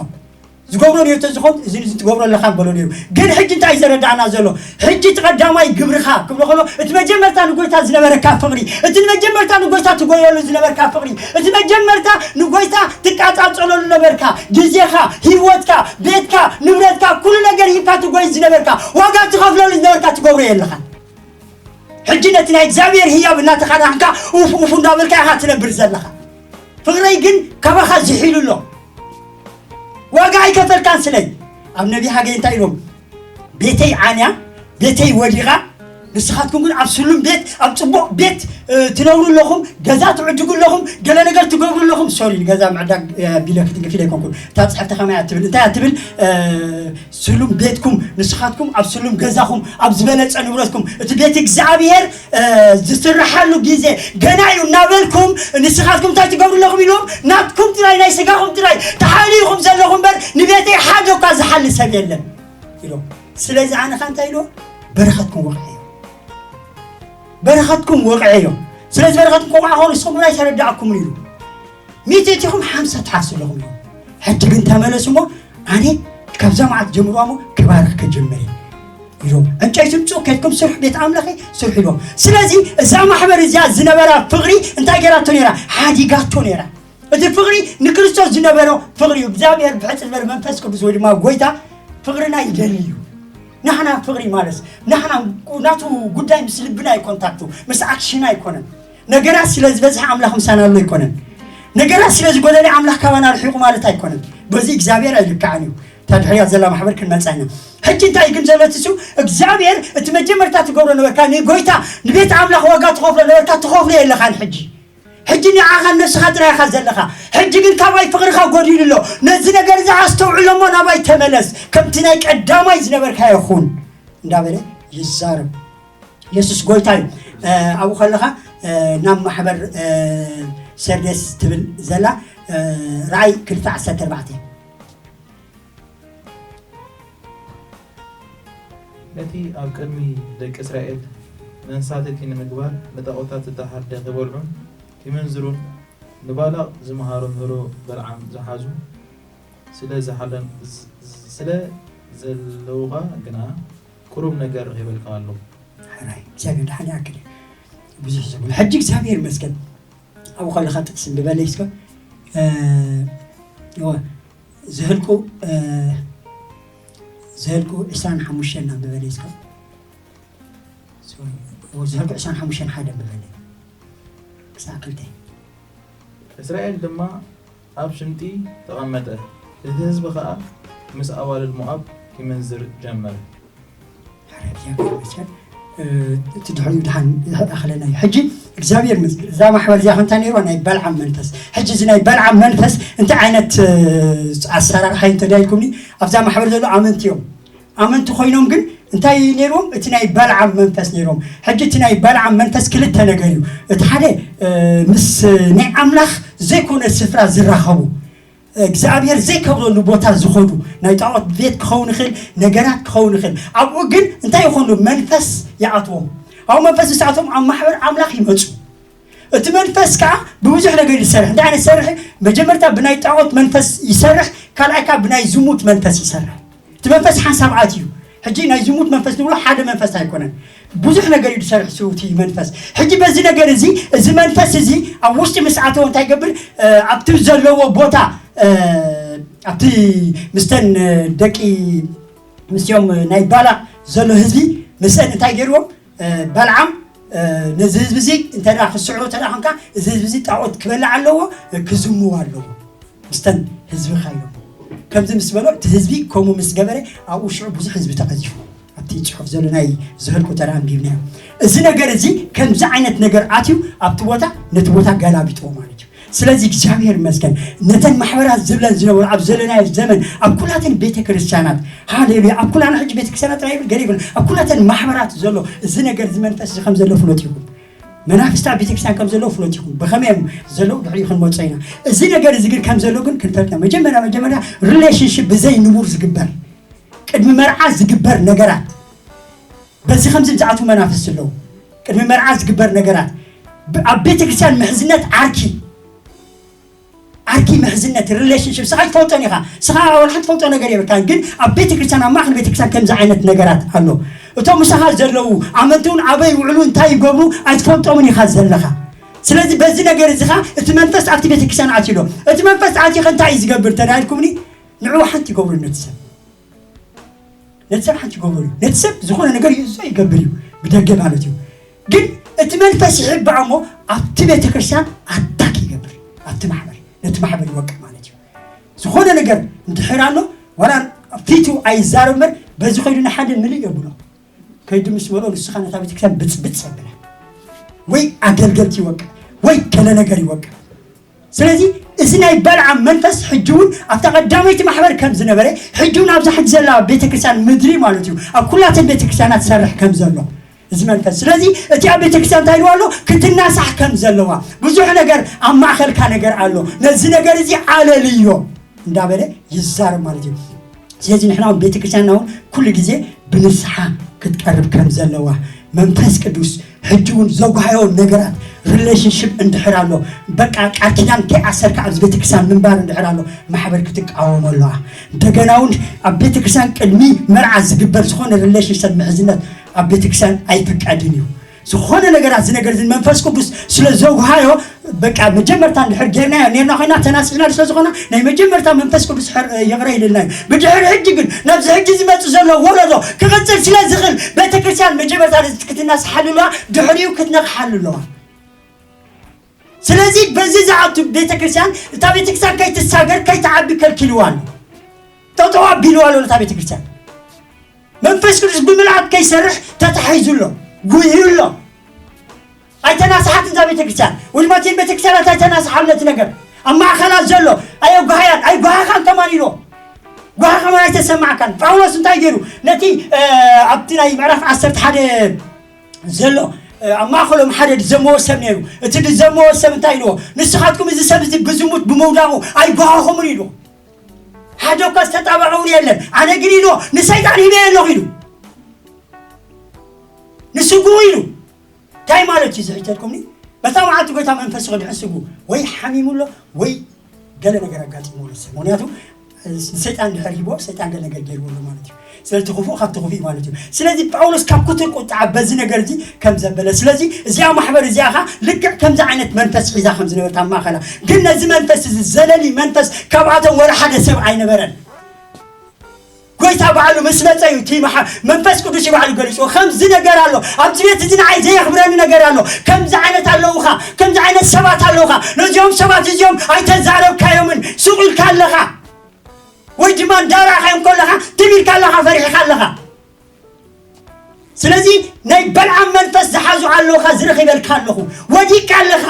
ዝገብሮ ድዮ ተዝኾን እዚ ንዚ ትገብሮ ኣለኻ በሎ ድዩ ግን ሕጂ እንታይ ዘረዳእና ዘሎ ሕጂ እቲ ቀዳማይ ግብርኻ ክብሎ ከሎ እቲ መጀመርታ ንጎይታ ዝነበረካ ፍቕሪ እቲ መጀመርታ ንጎይታ ትጎየሉ ዝነበርካ ፍቕሪ እቲ መጀመርታ ንጎይታ ትቃጻጸለሉ ነበርካ ግዜኻ ህይወትካ ቤትካ ንብረትካ ኩሉ ነገር ሂብካ ትጎይ ዝነበርካ ዋጋ ትኸፍለሉ ዝነበርካ ትገብሮ የለኻ ሕጂ ነቲ ናይ እግዚኣብሔር ህያብ እናተኻናሕካ ኡፍ ኡፍ እንዳበልካ ኢኻ ትነብር ዘለኻ ፍቕረይ ግን ካባኻ ዝሒሉ ኣሎ ዋጋ ኣይከፈልካን ስለይ ኣብ ነቢ ሃገይ እንታይ ኢሎም ቤተይ ዓንያ ቤተይ ወዲቓ ንስኻትኩም ግን ኣብ ስሉም ቤት ኣብ ፅቡቕ ቤት ትነብሩ ኣለኹም ገዛ ትዕድጉ ኣለኹም ገለ ነገር ትገብሩ ኣለኹም ሶሪ ንገዛ ምዕዳግ ቢለ ክትንክፍ ኢለ ኣይኮንኩን እታ ፅሕፍቲ ከማይ ትብል እንታይ ትብል ስሉም ቤትኩም ንስኻትኩም ኣብ ስሉም ገዛኹም ኣብ ዝበለፀ ንብረትኩም እቲ ቤት እግዚኣብሔር ዝስርሓሉ ግዜ ገና እዩ እናበልኩም ንስኻትኩም እንታይ ትገብሩ ኣለኹም ኢሎም ናትኩም ጥራይ ናይ ስጋኹም ጥራይ ተሓልዩኹም ዘለኹም እምበር ንቤተይ ሓደ እኳ ዝሓሊ ሰብ የለን ኢሎም ስለዚ ኣነ ኸ እንታይ ኢልዎ በረኸትኩም ወቕዐዮ በረኸትኩም ወቕዐዮ ስለዚ በረኸትኩም ከውዓ ኸው ንስኹም እውን ኣይተረዳእኩምን ኢሉ ሚእቲ እቲኹም ሓምሳ ትሓሱ ኣለኹም ኢሎም ሕጂ ግን ተመለሱ እሞ ኣነ ካብዛ መዓት ጀምርዋ እሞ ክባርኽ ክጅምር እዩ ኢሎም ዕንጨይቲ ምፁ ከድኩም ስርሑ ቤት ኣምላኸ ስርሑ ኢሎም ስለዚ እዛ ማሕበር እዚኣ ዝነበራ ፍቕሪ እንታይ ገይራቶ ነይራ ሓዲጋቶ ነይራ እቲ ፍቕሪ ንክርስቶስ ዝነበሮ ፍቕሪ እዩ እግዚኣብሔር ብሕፅር ዝበለ መንፈስ ቅዱስ ወይ ድማ ጎይታ ፍቕርና ይደሊ እዩ ናሕና ፍቕሪ ማለት ናሕና ናቱ ጉዳይ ምስ ልብና እዩ ኮንታክቱ ምስ ኣክሽና ኣይኮነን ነገራት ስለ ዝበዝሐ ኣምላኽ ምሳና ኣሎ ኣይኮነን ነገራት ስለ ዝጎደለ ኣምላኽ ካባና ርሒቑ ማለት ኣይኮነን በዚ እግዚኣብሔር ኣይልክዓን እዩ እታ ድሕሪያ ዘላ ማሕበር ክንመፃ ኢና ሕጂ እንታይ ግን ዘሎ እሱ እግዚኣብሔር እቲ መጀመርታ ትገብሮ ነበርካ ንጎይታ ንቤት ኣምላኽ ዋጋ ትኸፍሎ ነበርካ ትኸፍሎ የለኻን ሕጂ ሕጂ ንዓኻን ነብስኻ ጥራይ ኢኻ ዘለኻ። ሕጂ ግን ካባይ ፍቕርኻ ጎዲሉ ኣሎ። ነዚ ነገር እዚ ኣስተውዕሎ እሞ ናባይ ተመለስ፣ ከምቲ ናይ ቀዳማይ ዝነበርካዮ ኩን እንዳበለ ይዛረብ። የሱስ ጎይታ እዩ። ኣብኡ ከለኻ ናብ ማሕበር ሰርዴስ ትብል ዘላ ራእይ ክልተ ዓሰርተ ኣርባዕተ ነቲ ኣብ ቅድሚ ደቂ እስራኤል መንሳተቲ ንምግባር ንጣኦታት ዝተሓርደ ክበልዑን ክምንዝሩን ንባላቕ ዝመሃሮ ምህሮ በልዓም ዝሓዙ ስለ ዝሓለን ስለ ዘለውኻ ግና ቁሩብ ነገር ረኺበልካ ኣለኹ። ሕራይ እግዚኣብሔር ደሓን ይኣክል እዩ ብዙሕ ዝብል ሕጂ እግዚኣብሔር ይመስገን ኣብኡ ከለኻ ጥቅሲ እንድበለይ እስከ ዘህልቁ ዘህልቁ ዕስራን ሓሙሽተን እናንበበለይ እስከ ዝህልቁ ዕስራን ሓሙሽተን ሓደ ንብበለይ ክሳዕ ክልተ። እስራኤል ድማ ኣብ ሽምጢ ተቐመጠ፣ እቲ ህዝቢ ኸኣ ምስ ኣዋልድ ሞኣብ ኪምንዝር ጀመረ። ሓረድ እግዚኣብሔር ይመስገን። እቲ ድሕሪኡ ድሓን ኣኸለና እዩ። ሕጂ እግዚኣብሔር ይመስገን። እዛ ማሕበር እዚኣ ከምታ ነይርዋ ናይ በልዓም መንፈስ። ሕጂ እዚ ናይ በልዓም መንፈስ እንታይ ዓይነት ኣሰራርሓ እዩ እንተዳይልኩምኒ ኣብዛ ማሕበር ዘሎ ኣመንቲ እዮም። ኣመንቲ ኮይኖም ግን እንታይ ነይርዎም? እቲ ናይ በልዓም መንፈስ ነይርዎም። ሕጂ እቲ ናይ በልዓም መንፈስ ክልተ ነገር እዩ። እቲ ሓደ ምስ ናይ ኣምላኽ ዘይኮነ ስፍራ ዝራኸቡ እግዚኣብሔር ዘይከብረሉ ቦታ ዝኸዱ ናይ ጣዖት ቤት ክኸውን ይኽእል፣ ነገራት ክኸውን ይኽእል። ኣብኡ ግን እንታይ ይኾኑ? መንፈስ ይኣትዎም። ኣብ መንፈስ ዝኣትዎም ኣብ ማሕበር ኣምላኽ ይመፁ። እቲ መንፈስ ከዓ ብብዙሕ ነገር ይሰርሕ። እንታይ ዓይነት ሰርሕ? መጀመርታ ብናይ ጣዖት መንፈስ ይሰርሕ፣ ካልኣይ ከዓ ብናይ ዝሙት መንፈስ ይሰርሕ። እቲ መንፈስ ሓንሳብ ኣትዩ። ሕጂ ናይ ዝሙት መንፈስ ንብሎ ሓደ መንፈስ ኣይኮነን፣ ብዙሕ ነገር እዩ ዝሰርሕ ስውቲ መንፈስ። ሕጂ በዚ ነገር እዚ እዚ መንፈስ እዚ ኣብ ውሽጢ ምስ ኣተወ እንታይ ይገብር? ኣብቲ ዘለዎ ቦታ ኣብቲ ምስተን ደቂ ምስኦም ናይ ባላቅ ዘሎ ህዝቢ ምስአን እንታይ ገይርዎም? በልዓም ነዚ ህዝቢ እዚ እንተ ክስዕሮ እንተ ኮንካ እዚ ህዝቢ እዚ ጣዖት ክበልዕ ኣለዎ፣ ክዝምው ኣለዎ። ምስተን ህዝብኻ ኢሎም ከምዚ ምስ በሎ እቲ ህዝቢ ከምኡ ምስ ገበረ ኣብኡ ሽዑ ብዙሕ ህዝቢ ተቐዚፉ ኣብቲ ፅሑፍ ዘሎ ናይ ዝህልቁ ተራ ኣንቢብናዮ። እዚ ነገር እዚ ከምዚ ዓይነት ነገር ኣትዩ ኣብቲ ቦታ ነቲ ቦታ ገላቢጥዎ ማለት እዩ። ስለዚ እግዚኣብሔር ይመስገን ነተን ማሕበራት ዝብለን ዝነበሩ ኣብ ዘለናዮ ዘመን ኣብ ኩላተን ቤተ ክርስቲያናት ሃሌሉያ ኣብ ኩላና ሕጂ ቤተ ክርስቲያናት ጥራይ ይብል ገለ ይብል ኣብ ኩላተን ማሕበራት ዘሎ እዚ ነገር እዚ መንፈስ እዚ ከም ዘሎ ፍለጥ ይኹን መናፍስቲ ኣብ ቤተክርስትያን ከም ዘለዉ ፍለጥ ይኹን ብኸመይ እዮም ዘለዉ ድሕሪኡ ክንመፆ ኢና። እዚ ነገር እዚ ግን ከም ዘሎ ግን ክንፈልጥ ኢና። መጀመርያ መጀመርያ ሪሌሽንሽፕ ብዘይ ንቡር ዝግበር ቅድሚ መርዓ ዝግበር ነገራት በዚ ከምዚ ዝኣትዉ መናፍስቲ ኣለዉ። ቅድሚ መርዓ ዝግበር ነገራት ኣብ ቤተክርስትያን ምሕዝነት ዓርኪ ዓርኪ ምሕዝነት ሪሌሽንሽፕ ስኻ ትፈልጦን ኢኻ ስኻ ወላ ሓንቲ ትፈልጦ ነገር የብልካን ግን ኣብ ቤተክርስትያን ኣብ ማእኸል ቤተክርስትያን ከምዚ ዓይነት ነገራት ኣሎ እቶም ምሳኻ ዘለዉ ኣመንቲ እውን ኣበይ ይውዕሉ እንታይ ይገብሩ ኣይትፈልጦምን ኢኻ ዘለኻ ስለዚ በዚ ነገር እዚኻ እቲ መንፈስ ኣብቲ ቤተክርስትያን ኣትዩ ኣሎ እቲ መንፈስ ኣትዩ እንታይ እዩ ዝገብር ተዳልኩምኒ ንዕኡ ሓንቲ ይገብሩ ነቲ ሰብ ነቲ ሰብ ሓንቲ ይገብሩ እዩ ነቲ ሰብ ዝኾነ ነገር ይእዞ ይገብር እዩ ብደገ ማለት እዩ ግን እቲ መንፈስ ይሕባእ እሞ ኣብቲ ቤተክርስትያን ኣታክ ይገብር ኣብቲ ማሕበር ነቲ ማሕበር ይወቅዕ ማለት እዩ ዝኾነ ነገር እንድሕር ኣሎ ዋላ ፊቱ ኣይዛረብ እምበር በዚ ከይዱ ንሓደ ምልእ የብሎ ከይዱ ምስ በሎ ንስኻ ነታ ቤተክርስትያን ብፅብፅ የብላ ወይ ኣገልገልቲ ይወቅዕ ወይ ገለ ነገር ይወቅዕ ስለዚ እዚ ናይ በልዓም መንፈስ ሕጂ እውን ኣብታ ቀዳመይቲ ማሕበር ከም ዝነበረ ሕጂ እውን ኣብዛ ሕጂ ዘላ ቤተክርስትያን ምድሪ ማለት እዩ ኣብ ኩላተን ቤተክርስትያናት ሰርሕ ከም ዘሎ እዚ መንፈስ ስለዚ እቲ ኣብ ቤተክርስትያን እንታይ ኢልዋ ኣሎ ክትናሳሕ ከም ዘለዋ ብዙሕ ነገር ኣብ ማእኸልካ ነገር ኣሎ ነዚ ነገር እዚ ዓለልዮ እንዳበለ ይዛረብ ማለት እዩ ስለዚ ንሕና እውን ቤተክርስትያንና እውን ኩሉ ግዜ ብንስሓ ክትቀርብ ከም ዘለዋ መንፈስ ቅዱስ ሕጂ እውን ዘጓሃዮ ነገራት ሪሌሽንሽፕ እንድሕር ኣሎ በቃ ቃል ኪዳን ከይኣሰርካ ኣብዚ ቤተክርስትያን ምንባር እንድሕር ኣሎ ማሕበር ክትቃወሞ ኣለዋ እንደገና እውን ኣብ ቤተክርስትያን ቅድሚ መርዓ ዝግበር ዝኾነ ሪሌሽንሽፕ ምሕዝነት ኣብ ቤተክርስትያን ኣይፍቀድን እዩ ዝኾነ ነገራት እዚ ነገር እዚ መንፈስ ቅዱስ ስለ ዘውሃዮ በቃ መጀመርታ እንድሕር ጌርናዮ ኔርና ኮይና ተናሲሕና ስለ ዝኾና ናይ መጀመርታ መንፈስ ቅዱስ ይቕረ ኢልልና እዩ ብድሕሪ ሕጂ ግን ናብዚ ሕጂ ዝመፅእ ዘሎ ወለዶ ክቕፅል ስለ ዝኽእል ቤተክርስትያን መጀመርታ ክትናስሓሉ ኣለዋ ድሕሪኡ ክትነቕሓሉ ኣለዋ ስለዚ በዚ ዝኣቱ ቤተክርስትያን እታ ቤተክርስትያን ከይትሳገር ከይትዓቢ ከልኪልዋ ኣሎ ጠጠው ኣቢልዋ ኣሎ ነታ ቤተክርስትያን መንፈስ ቅዱስ ብምልኣት ከይሰርሕ ተታሒዙ ኣሎ ጉህዩ ኣሎ ኣይተናስሓት እዛ ቤተክርስትያን ውድማቴን ቤተክርስትያናት ኣይተናስሓሉ ነቲ ነገር ኣብ ማእኸላት ዘሎ ኣየጓሃያን ኣይጓሃኻን ከማን ኢሎ ጓሃ ከማን ኣይተሰማዕካን ጳውሎስ እንታይ ገይሩ ነቲ ኣብቲ ናይ ምዕራፍ ዓሰርተ ሓደ ዘሎ ኣብ ማእኸሎም ሓደ ድዘመዎ ሰብ ነይሩ እቲ ድዘመዎ ሰብ እንታይ ኢልዎ ንስኻትኩም እዚ ሰብ እዚ ብዝሙት ብምውዳቑ ኣይጓሃኹምን ኢልዎ ሓደ እኳ ዝተጣበዐ እውን የለን ኣነ ግን ኢልዎ ንሰይጣን ሂበ ኣለኹ ኢሉ ንስጉኡ ኢሉ እንታይ ማለት እዩ ዝሕተልኩምኒ በታ መዓልቲ ጎይታ መንፈስ ቅዱስ ስጉ ወይ ሓሚሙ ኣሎ ወይ ገለ ነገር ኣጋጢሙ ኣሎ ሰብ ምክንያቱ ንሰይጣን ድሕር ሂቦ ሰይጣን ገለ ነገር ገይርዎ ኣሎ ማለት እዩ ስለዚ ክፉእ ካብቲ ክፉእ ማለት እዩ ስለዚ ጳውሎስ ካብ ክቱር ቁጥዓ በዚ ነገር እዚ ከም ዘበለ ስለዚ እዚኣ ማሕበር እዚኣ ኻ ልክዕ ከምዚ ዓይነት መንፈስ ሒዛ ከም ዝነበረት ኣብ ማእኸላ ግን ነዚ መንፈስ እዚ ዘለሊ መንፈስ ካብኣቶም ወላ ሓደ ሰብ ኣይነበረን ጎይታ ባዕሉ ምስ መጸ እዩ እቲ መሓ-፣ መንፈስ ቅዱስ እዩ ባዕሉ ገሊጽዎ። ከምዚ ነገር ኣሎ፣ ኣብዚ ቤት እዚ ንዓይ ዘየኽብረኒ ነገር ኣሎ፣ ከምዚ ዓይነት ኣለውኻ፣ ከምዚ ዓይነት ሰባት ኣለውኻ፣ ነዚኦም ሰባት እዚኦም ኣይተዛረብካዮምን፣ ሱቕ ኢልካ ኣለኻ፣ ወይ ድማ እንዳራኻዮም ከለኻ ትም ኢልካ ኣለኻ፣ ፈሪሕኻ ኣለኻ። ስለዚ ናይ በልዓም መንፈስ ዝሓዙ ኣለውኻ፣ ዝረኺበልካ ኣለኹ፣ ወዲቅካ ኣለኻ።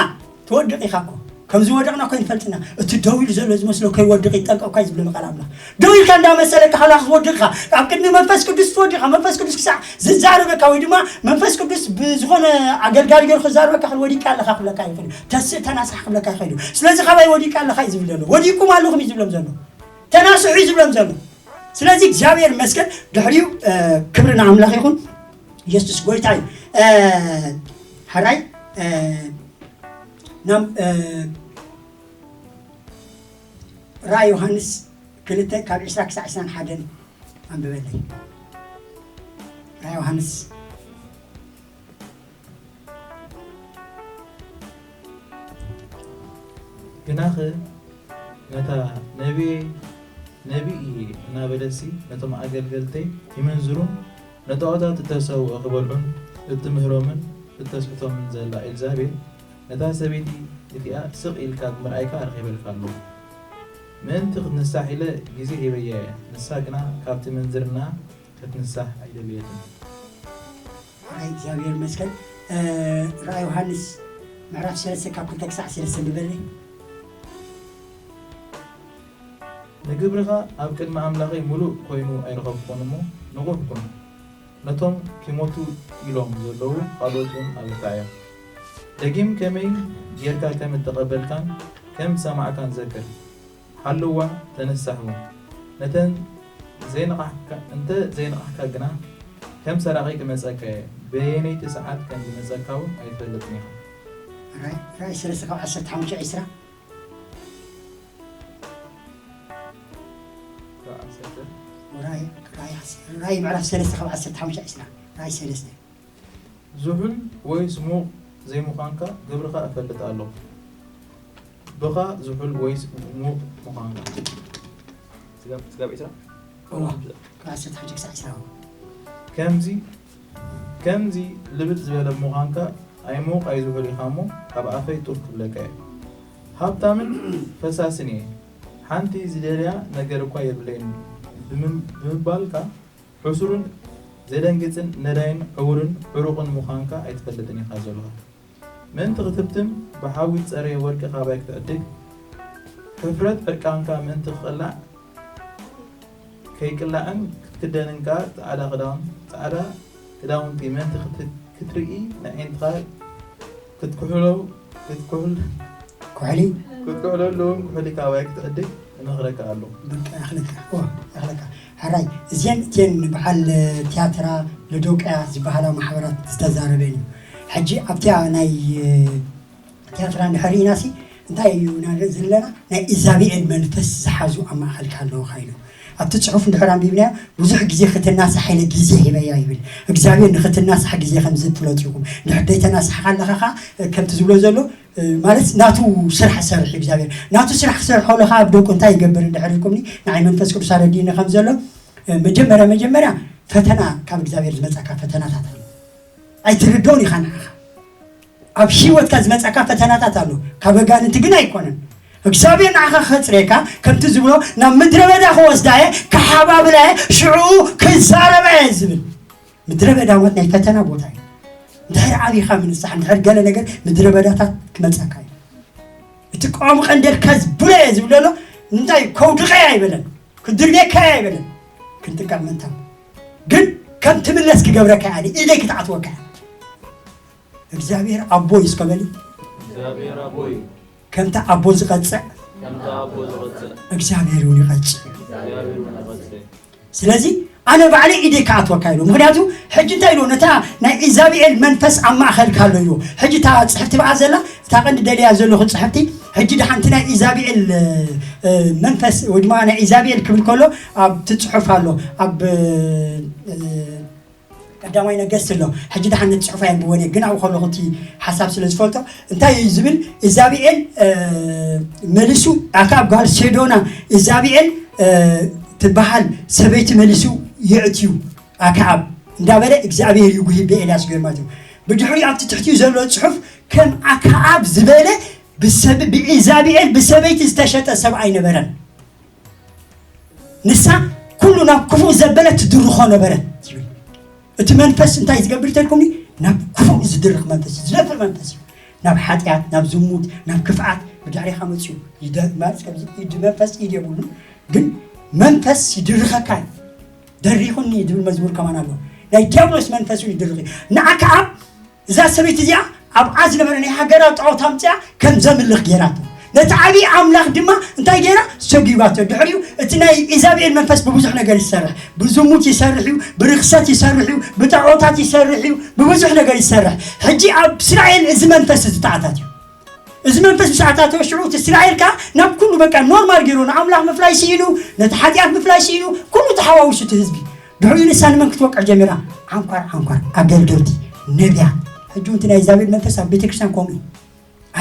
ትወድቕ ኢኻ እኮ። ከም ዝወደቕና እኮ ይንፈልጥና። እቲ ደው ኢሉ ዘሎ ዝመስሎ ከይወድቕ ይጠንቀቕ እኳ እዩ ዝብለና ቃል ኣምላኽ። ደው ኢልካ እንዳመሰለካ ከላ ክትወድቕ ኢኻ። ኣብ ቅድሚ መንፈስ ቅዱስ ትወድቕ ኢኻ። መንፈስ ቅዱስ ክሳዕ ዝዛረበካ ወይ ድማ መንፈስ ቅዱስ ብዝኾነ ኣገልጋሊ ገይሩ ክዛረበካ ከሎ ወዲቅካ ኣለኻ ክብለካ ይኽእል እዩ። ተስእ ተናሳሕ ክብለካ ይኽእል እዩ። ስለዚ ካባይ ወዲቅካ ኣለኻ እዩ ዝብል ዘሎ። ወዲቅኩም ኣለኹም እዩ ዝብሎም ዘሎ። ተናስሑ እዩ ዝብሎም ዘሎ። ስለዚ እግዚኣብሔር ይመስገን። ድሕሪኡ፣ እ፣ ክብሪ ንኣምላኽ ይኹን። ኢየሱስ ጎይታ እዩ። እ፣ ሕራይ፣ እ፣ ናብ፣ እ፣ ራእይ ዮሃንስ ክልተ ካብ ዕስራ ክሳዕ ዕስራን ሓደን ኣንብበለይ። ራእይ ዮሃንስ። ግናኸ ነታ ነቢየይ ነቢይ እየ እናበለሲ ነቶም ኣገልገልተይ ይምንዝሩን ንጣኦታት እተሰውኦ ክበልዑን እትምህሮምን እተስሕቶምን ዘላ ኤልዛቤል፣ ነታ ሰበይቲ እቲኣ ስቕ ኢልካ ብምርኣይካ ረኺበልካ ኣለኹ። ምእንቲ ክትንሳሕ ኢለ ግዜ ሂበያ እየ፣ ንሳ ግና ካብቲ ምንዝርና ክትንሳሕ ኣይደለየትን። ኣይ እግዚኣብሔር ይመስገን። እ፣ ራእይ ዮሃንስ ምዕራፍ ሰለስተ ካብ ክልተ ክሳዕ ሰለስተ ንበለይ። ንግብርኻ ኣብ ቅድሚ ኣምላኸይ ምሉእ ኮይኑ ኣይረኸብኩን እሞ፣ ንቑሕ ኩን። ነቶም ኪሞቱ ኢሎም ዘለዉ ኻልኦት እውን ኣበርትዓዮም። ደጊም ከመይ ጌርካ ከም እተቐበልካን ከም ዝሰማዕካን ዘክር። ሓልዋ፣ ተነሳሕ እውን። ነተን ዘይነቓሕካ፣ እንተ ዘይነቓሕካ ግና፣ ከም ሰራቒ ክመጸካ እየ። በየነይቲ ሰዓት ከም ዝመጸካ እውን ኣይትፈልጥን ኢኻ። ራእይ፣ ራእይ ሰለስተ ካብ ዓሰርተ ሓሙሽተ ዒስራ። ካብ ዓሰርተ። ራእይ፣ ራእይ፣ ራእይ ምዕራፍ ሰለስተ ካብ ዓሰርተ ሓሙሽተ ዒስራ። ራእይ ሰለስተ። ዝሑል ወይስ ምዉቕ ዘይምዃንካ ግብርኻ እፈልጥ ኣለኹ። ብኻ ዝሑል ወይስ ምዉቕ ምዃንካ። ስጋብ፣ ስጋብ ዒስራ? እዋ፣ ካብ ዓሰርተ ሓሙሽተ ክሳዕ ዒስራ። ከምዚ፣ ከምዚ ልብጥ ዝበለ ምዃንካ ኣይምዉቕ ኣይዝሑል ኢኻ እሞ፣ ካብ ኣፈይ ጡፍ ክብለካ እየ። ሃብታምን ፈሳስን እየ፣ ሓንቲ ዝደልያ ነገር እኳ የብለይን ብም-፣ ብምባልካ፣ ሕሱርን ዘደንግጽን ነዳይን ዕዉርን ዕሩቕን ምዃንካ ኣይትፈልጥን ኢኻ ዘለኻ። ምእንቲ ክትህብትም ብሓዊ ዝጸረየ ወርቂ ካባይ ክትዕድግ፣ ሕፍረት ዕርቃንካ ምእንቲ ክቕላዕ፣ ከይቅላዕን ክትክደንን ከኣ ጻዕዳ ክዳን፣ ጻዕዳ ክዳውንቲ ምእንቲ ክት-፣ ክትርኢ ንኣዒንትኻ ክትክሕሎ፣ ክትክሕል-፣ ኩሕሊ? ክትክሕለሉ እውን ኩሕሊ ካባይ ክትዕድግ እመኽረካ ኣለኹ። በቃ፣ ይኣኽለካ። ኦ፣ ይኣኽለካ። ሕራይ፣ እዚአን እተን በዓል ቲያትራ ሎዶቅያ ዝበሃላ ማሕበራት ዝተዛረበን እዩ። ሕጂ ኣብቲኣ ናይ፣ እ፣ ቲያትራ እንድሕር ርኢናሲ፣ እንታይ እዩ ኢና ንርኢ ዘለና? ናይ ኢዛብኤል መንፈስ ዝሓዙ ኣብ ማእኸልካ ኣለዉ ኢሉ። ኣብቲ ጽሑፍ እንድሕር ኣንቢብናዮ፣ ብዙሕ ግዜ ክትናሳሕ ኢለ ግዜ ሂበያ ይብል። እግዚኣብሔር ንኽትናሳሕ ግዜ ከም ዝህብ ፍለጡ ኢኹም። እንድሕር ዘይተናሳሕካ ኣለኻ ኸኣ፣ ከምቲ ዝብሎ ዘሎ፣ ማለት ናቱ ስራሕ ይሰርሕ እዩ እግዚኣብሔር። ናቱ ስራሕ ክሰርሕ ከሎ ኸኣ ኣብ ደቁ እንታይ ይገብር እንድሕር ኢልኩምኒ፣ ንዓይ መንፈስ ቅዱስ ኣረዲእኒ ከም ዘሎ፣ መጀመርያ፣ መጀመርያ ፈተና፣ ካብ እግዚኣብሔር ዝመጻካ ፈተናታት ኣሎ። ኣይትርድኦን ኢኻ ንዓኻ። ኣብ ህይወትካ ዝመጻካ ፈተናታት ኣሎ። ካብ ኣጋንንቲ ግን ኣይኮነን። እግዚኣብሔር ንዓኻ ክኸጽረካ፣ ከምቲ ዝብሎ፣ ናብ ምድረ በዳ ክወስዳ እየ፣ ክሓባብላ እየ፣ ሽዑ ክዛረባ እየ ዝብል። ምድረ በዳ ማለት ናይ ፈተና ቦታ እዩ። እንድሕር ዓቢኻ ምንሳሕ፣ እንድሕር ገለ ነገር ምድረ በዳታት ክመጸካ እዩ። እቲ ቀዋሚ ቀንደልካ ዝብሎ እየ ዝብል ዘሎ፣ እንታይ ከውድቐ እየ ኣይበለን፣ ክድርቤካ እየ ኣይበለን። ክንጥንቀቕ ምእንታን። ግን ከም ትምለስ ክገብረካ እየ፣ ኢደይ ክትኣትወካ እየ። እግዚኣብሔር ኣቦ እዩ እስከ በሊ። እግዚኣብሔር ኣቦ እዩ። ከምቲ ኣቦ ዝቐጽዕ ከምቲ ኣቦ ዝቐጽዕ እግዚኣብሔር እውን ይቐጽዕ። እግዚኣብሔር እውን ይቐጽዕ። ስለዚ ኣነ ባዕለይ ኢደይ ክኣትወካ ኢሉ። ምኽንያቱ ሕጂ እንታይ ኢሉ? ነታ ናይ ኢዛብኤል መንፈስ ኣብ ማእኸልካ ኣሎ ኢሉ። ሕጂ እታ ጽሕፍቲ ብኣ ዘላ፣ እታ ቀንዲ ደልያ ዘለኹ ጽሕፍቲ፣ ሕጂ ደሓን እቲ ናይ ኢዛብኤል፣ እ፣ መንፈስ ወይ ድማ ናይ ኢዛብኤል ክብል ከሎ ኣብቲ ጽሑፍ ኣሎ። ኣብ፣ እ፣ ቀዳማይ ነገስት ኣሎ። ሕጂ ደሓን ነቲ ጽሑፍ ኣየንብቦን እየ፣ ግን ኣብኡ ከለኹ እቲ ሓሳብ ስለ ዝፈልጦ፣ እንታይ እዩ ዝብል? ኢዛብኤል፣ እ፣ መሊሱ ኣክዓብ ጓል ሴዶና ኢዛብኤል፣ እ፣ እቲ ትበሃል ሰበይቲ መሊሱ የእትዩ ኣክዓብ እንዳበለ እግዚኣብሔር ይጉሂ ብኤልያስ ገርማት እዩ። ብድሕሪኡ ኣብቲ ትሕቲኡ ዘሎ ጽሑፍ ከም ኣክዓብ ዝበለ ብሰብ ብኢዛብኤል ብሰበይቲ ዝተሸጠ ሰብ ኣይነበረን። ንሳ ኩሉ ናብ ክፉእ ዘበለት ትድርኾ ነበረት ይብል። እቲ መንፈስ እንታይ ዝገብር ተልኩምኒ? ናብ ክፉእ ዝድርኽ መንፈስ እዩ፣ ዝደፍእ መንፈስ እዩ። ናብ ሓጢኣት፣ ናብ ዝሙት፣ ናብ ክፍኣት ብድሕሪኻ መፅዩ ይደ- ማለት ከምዚ ኢድ መንፈስ ኢድ የብሉን፣ ግን መንፈስ ይድርኸካ እዩ። ደሪኹኒ ዝብል መዝሙር ከማን ኣሎ። ናይ ዲያብሎስ መንፈስ እውን ይድርኽ እዩ። ንኣክዓብ እዛ ሰበይቲ እዚኣ ኣብኣ ዝነበረ ናይ ሃገራዊ ጣዖት ኣምፅኣ ከም ዘምልኽ ገይራቶ። ነቲ ዓብዪ ኣምላኽ ድማ እንታይ ገይራ? ሰጒጓቶ። ድሕሪኡ እቲ ናይ ኢዛብኤል መንፈስ ብብዙሕ ነገር ይሰርሕ፣ ብዝሙት ይሰርሕ እዩ፣ ብርክሰት ይሰርሕ እዩ፣ ብጣዖታት ይሰርሕ እዩ፣ ብብዙሕ ነገር ይሰርሕ። ሕጂ ኣብ እስራኤል እዚ መንፈስ እዚ ተኣታትዩ። እዚ መንፈስ ምስ ኣታተወ ሽዑ እቲ እስራኤል ከኣ ናብ ኩሉ በቃ ኖርማል ገይሩ ንኣምላኽ ምፍላይ ስኢኑ፣ ነቲ ሓጢኣት ምፍላይ ስኢኑ፣ ኩሉ ተሓዋዊሱ እቲ ህዝቢ። ድሕሪኡ ንሳ ንመን ክትወቅዕ ጀሚራ? ዓንኳር ዓንኳር ኣገልገልቲ፣ ነቢያት። ሕጂ እውን እቲ ናይ እግዚኣብሔር መንፈስ ኣብ ቤተክርስትያን ከምኡ እዩ።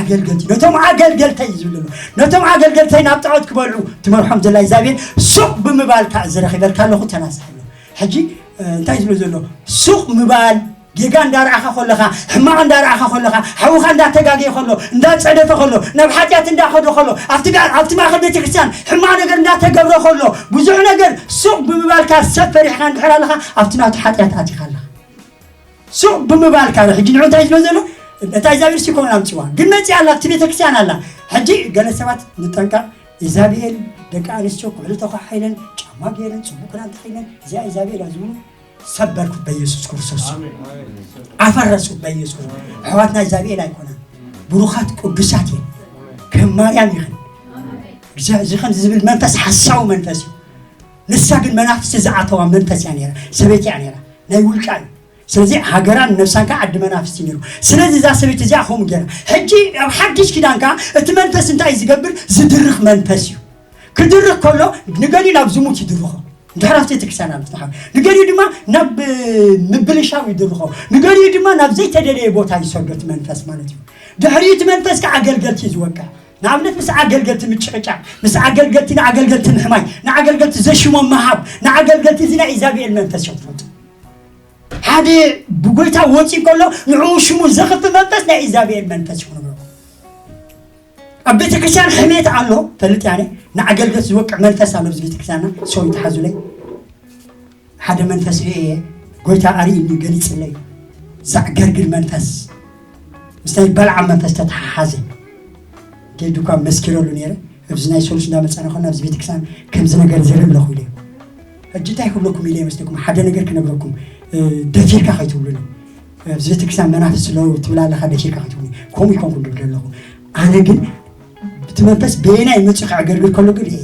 ኣገልገልቲ፣ ነቶም ኣገልገልተይ እዩ ዝብል ዘሎ። ነቶም ኣገልገልተይ ናብ ጣዖት ክበልዑ ትመርሖም ዘላ እግዚኣብሔር ሱቕ ብምባል ከኣ እዚ ረኺበልካ ኣለኹ ተናስሕ ኣሎ። ሕጂ እ፣ እንታይ ዝብል ዘሎ? ሱቕ ምባል፣ ጌጋ እንዳረኣኻ ከለኻ፣ ሕማቕ እንዳረኣኻ ከለኻ፣ ሓውኻ እንዳተጋገየ ከሎ፣ እንዳጸደፈ ከሎ፣ ናብ ሓጢኣት እንዳኸደ ከሎ፣ ኣብቲ ጋ- ኣብቲ ማእከል ቤተክርስትያን ሕማቕ ነገር እንዳተገብረ ከሎ፣ ብዙሕ ነገር ሱቕ ብምባልካ ሰብ ፈሪሕካ እንድሕር ኣለኻ ኣብቲ ናቱ ሓጢኣት ኣቲኻ ኣለኻ። ሱቕ ብምባልካ ዶ ሕጂ ንዑ እንታይ ዝብሎ ዘሎ? እታ እግዚኣብሔር ሲኮን ኣምፅዋ ግን መፂኣ ኣላ ኣብቲ ቤተክርስትያን ኣላ። ሕጂ ገለ ሰባት ንጠንቀቕ። ኢዛብኤል ደቂ ኣንስትዮ ኩዕሊ ተኳሓይለን ጫማ ገይረን ፅቡቅ ክዳን ተኸይነን እዚኣ ኢዛብኤል እያ ዝብሉ ሰበርኩት በኢየሱስ ክርስቶስ። ኣፈረስኩት በኢየሱስ ክርስቶስ። ኣሕዋትና ኢዛብኤል ኣይኮናን፣ ብሩኻት ቅዱሳት እየን። ከም ማርያም ይኽን። እዚ ከምዚ ዝብል መንፈስ ሓሳዊ መንፈስ እዩ። ንሳ ግን መናፍስቲ ዝኣተዋ መንፈስ እያ ነይራ፣ ሰበይቲ እያ ነይራ፣ ናይ ውልቃ እዩ። ስለዚ ሃገራን ነብሳን ከዓ ዓዲ መናፍስቲ ነይሩ። ስለዚ እዛ ሰበይቲ እዚኣ ከምኡ ገይራ። ሕጂ ኣብ ሓድሽ ኪዳን ከዓ እቲ መንፈስ እንታይ እዩ ዝገብር? ዝድርኽ መንፈስ እዩ። ክድርኽ ከሎ ንገሊኡ ናብ ዝሙት ይድርኾ። እንድሕር ኣብቲ ቤተክርስትያን ኣሎ ትሓ ንገሊኡ ድማ ናብ ምብልሻው ይድርኾ። ንገሊኡ ድማ ናብ ዘይተደለየ ቦታ ይሰዶ እቲ መንፈስ ማለት እዩ። ድሕሪኡ እቲ መንፈስ ከዓ ኣገልገልቲ እዩ ዝወቅዕ። ንኣብነት ምስ ኣገልገልቲ ምጭቕጫቕ፣ ምስ ኣገልገልቲ ንኣገልገልቲ ምሕማይ፣ ንኣገልገልቲ ዘሽሞም ምሃብ፣ ንኣገልገልቲ እዚ ናይ ኢዛብኤል መንፈስ እዮም ትፈልጡ። ሓደ ብጎይታ ወፂ ከሎ ንዕኡ ሽሙ ዘኽፍ መንፈስ ናይ ኢዛብኤል መንፈስ ይኹን ብሎ ኣብ ቤተክርስትያን ሕሜት ኣሎ ፈልጥ ያኔ ንኣገልገት ዝወቅዕ መንፈስ ኣሎ ኣብዚ ቤተክርስትያንና ሰው ይተሓዙለይ ሓደ መንፈስ ርእየ ጎይታ ኣርእዩኒ ገሊፅለይ ዘዕገርግር መንፈስ ምስ ናይ በልዓም መንፈስ ተተሓሓዘ ጌዱ እኳ መስኪረሉ ነይረ ኣብዚ ናይ ሰሉስ እንዳመፃና ኮና ኣብዚ ቤተክርስትያን ከምዚ ነገር ዝርኢ ኣለኹ ኢለ ሕጂ እንታይ ክብለኩም ኢለ ይመስለኩም ሓደ ነገር ክነግረኩም ደፊርካ ከይትብሉኒ ኣብዚ ቤተክርስትያን መናፍስ ስለው ትብል ኣለኻ ደፊርካ ከይትብሉኒ ከምኡ ይኮንኩም ድብል ኣለኹ ኣነ ግን እቲ መንፈስ በየናይ መፅኡ ከዕገርግር ከሎ ግን ርኤ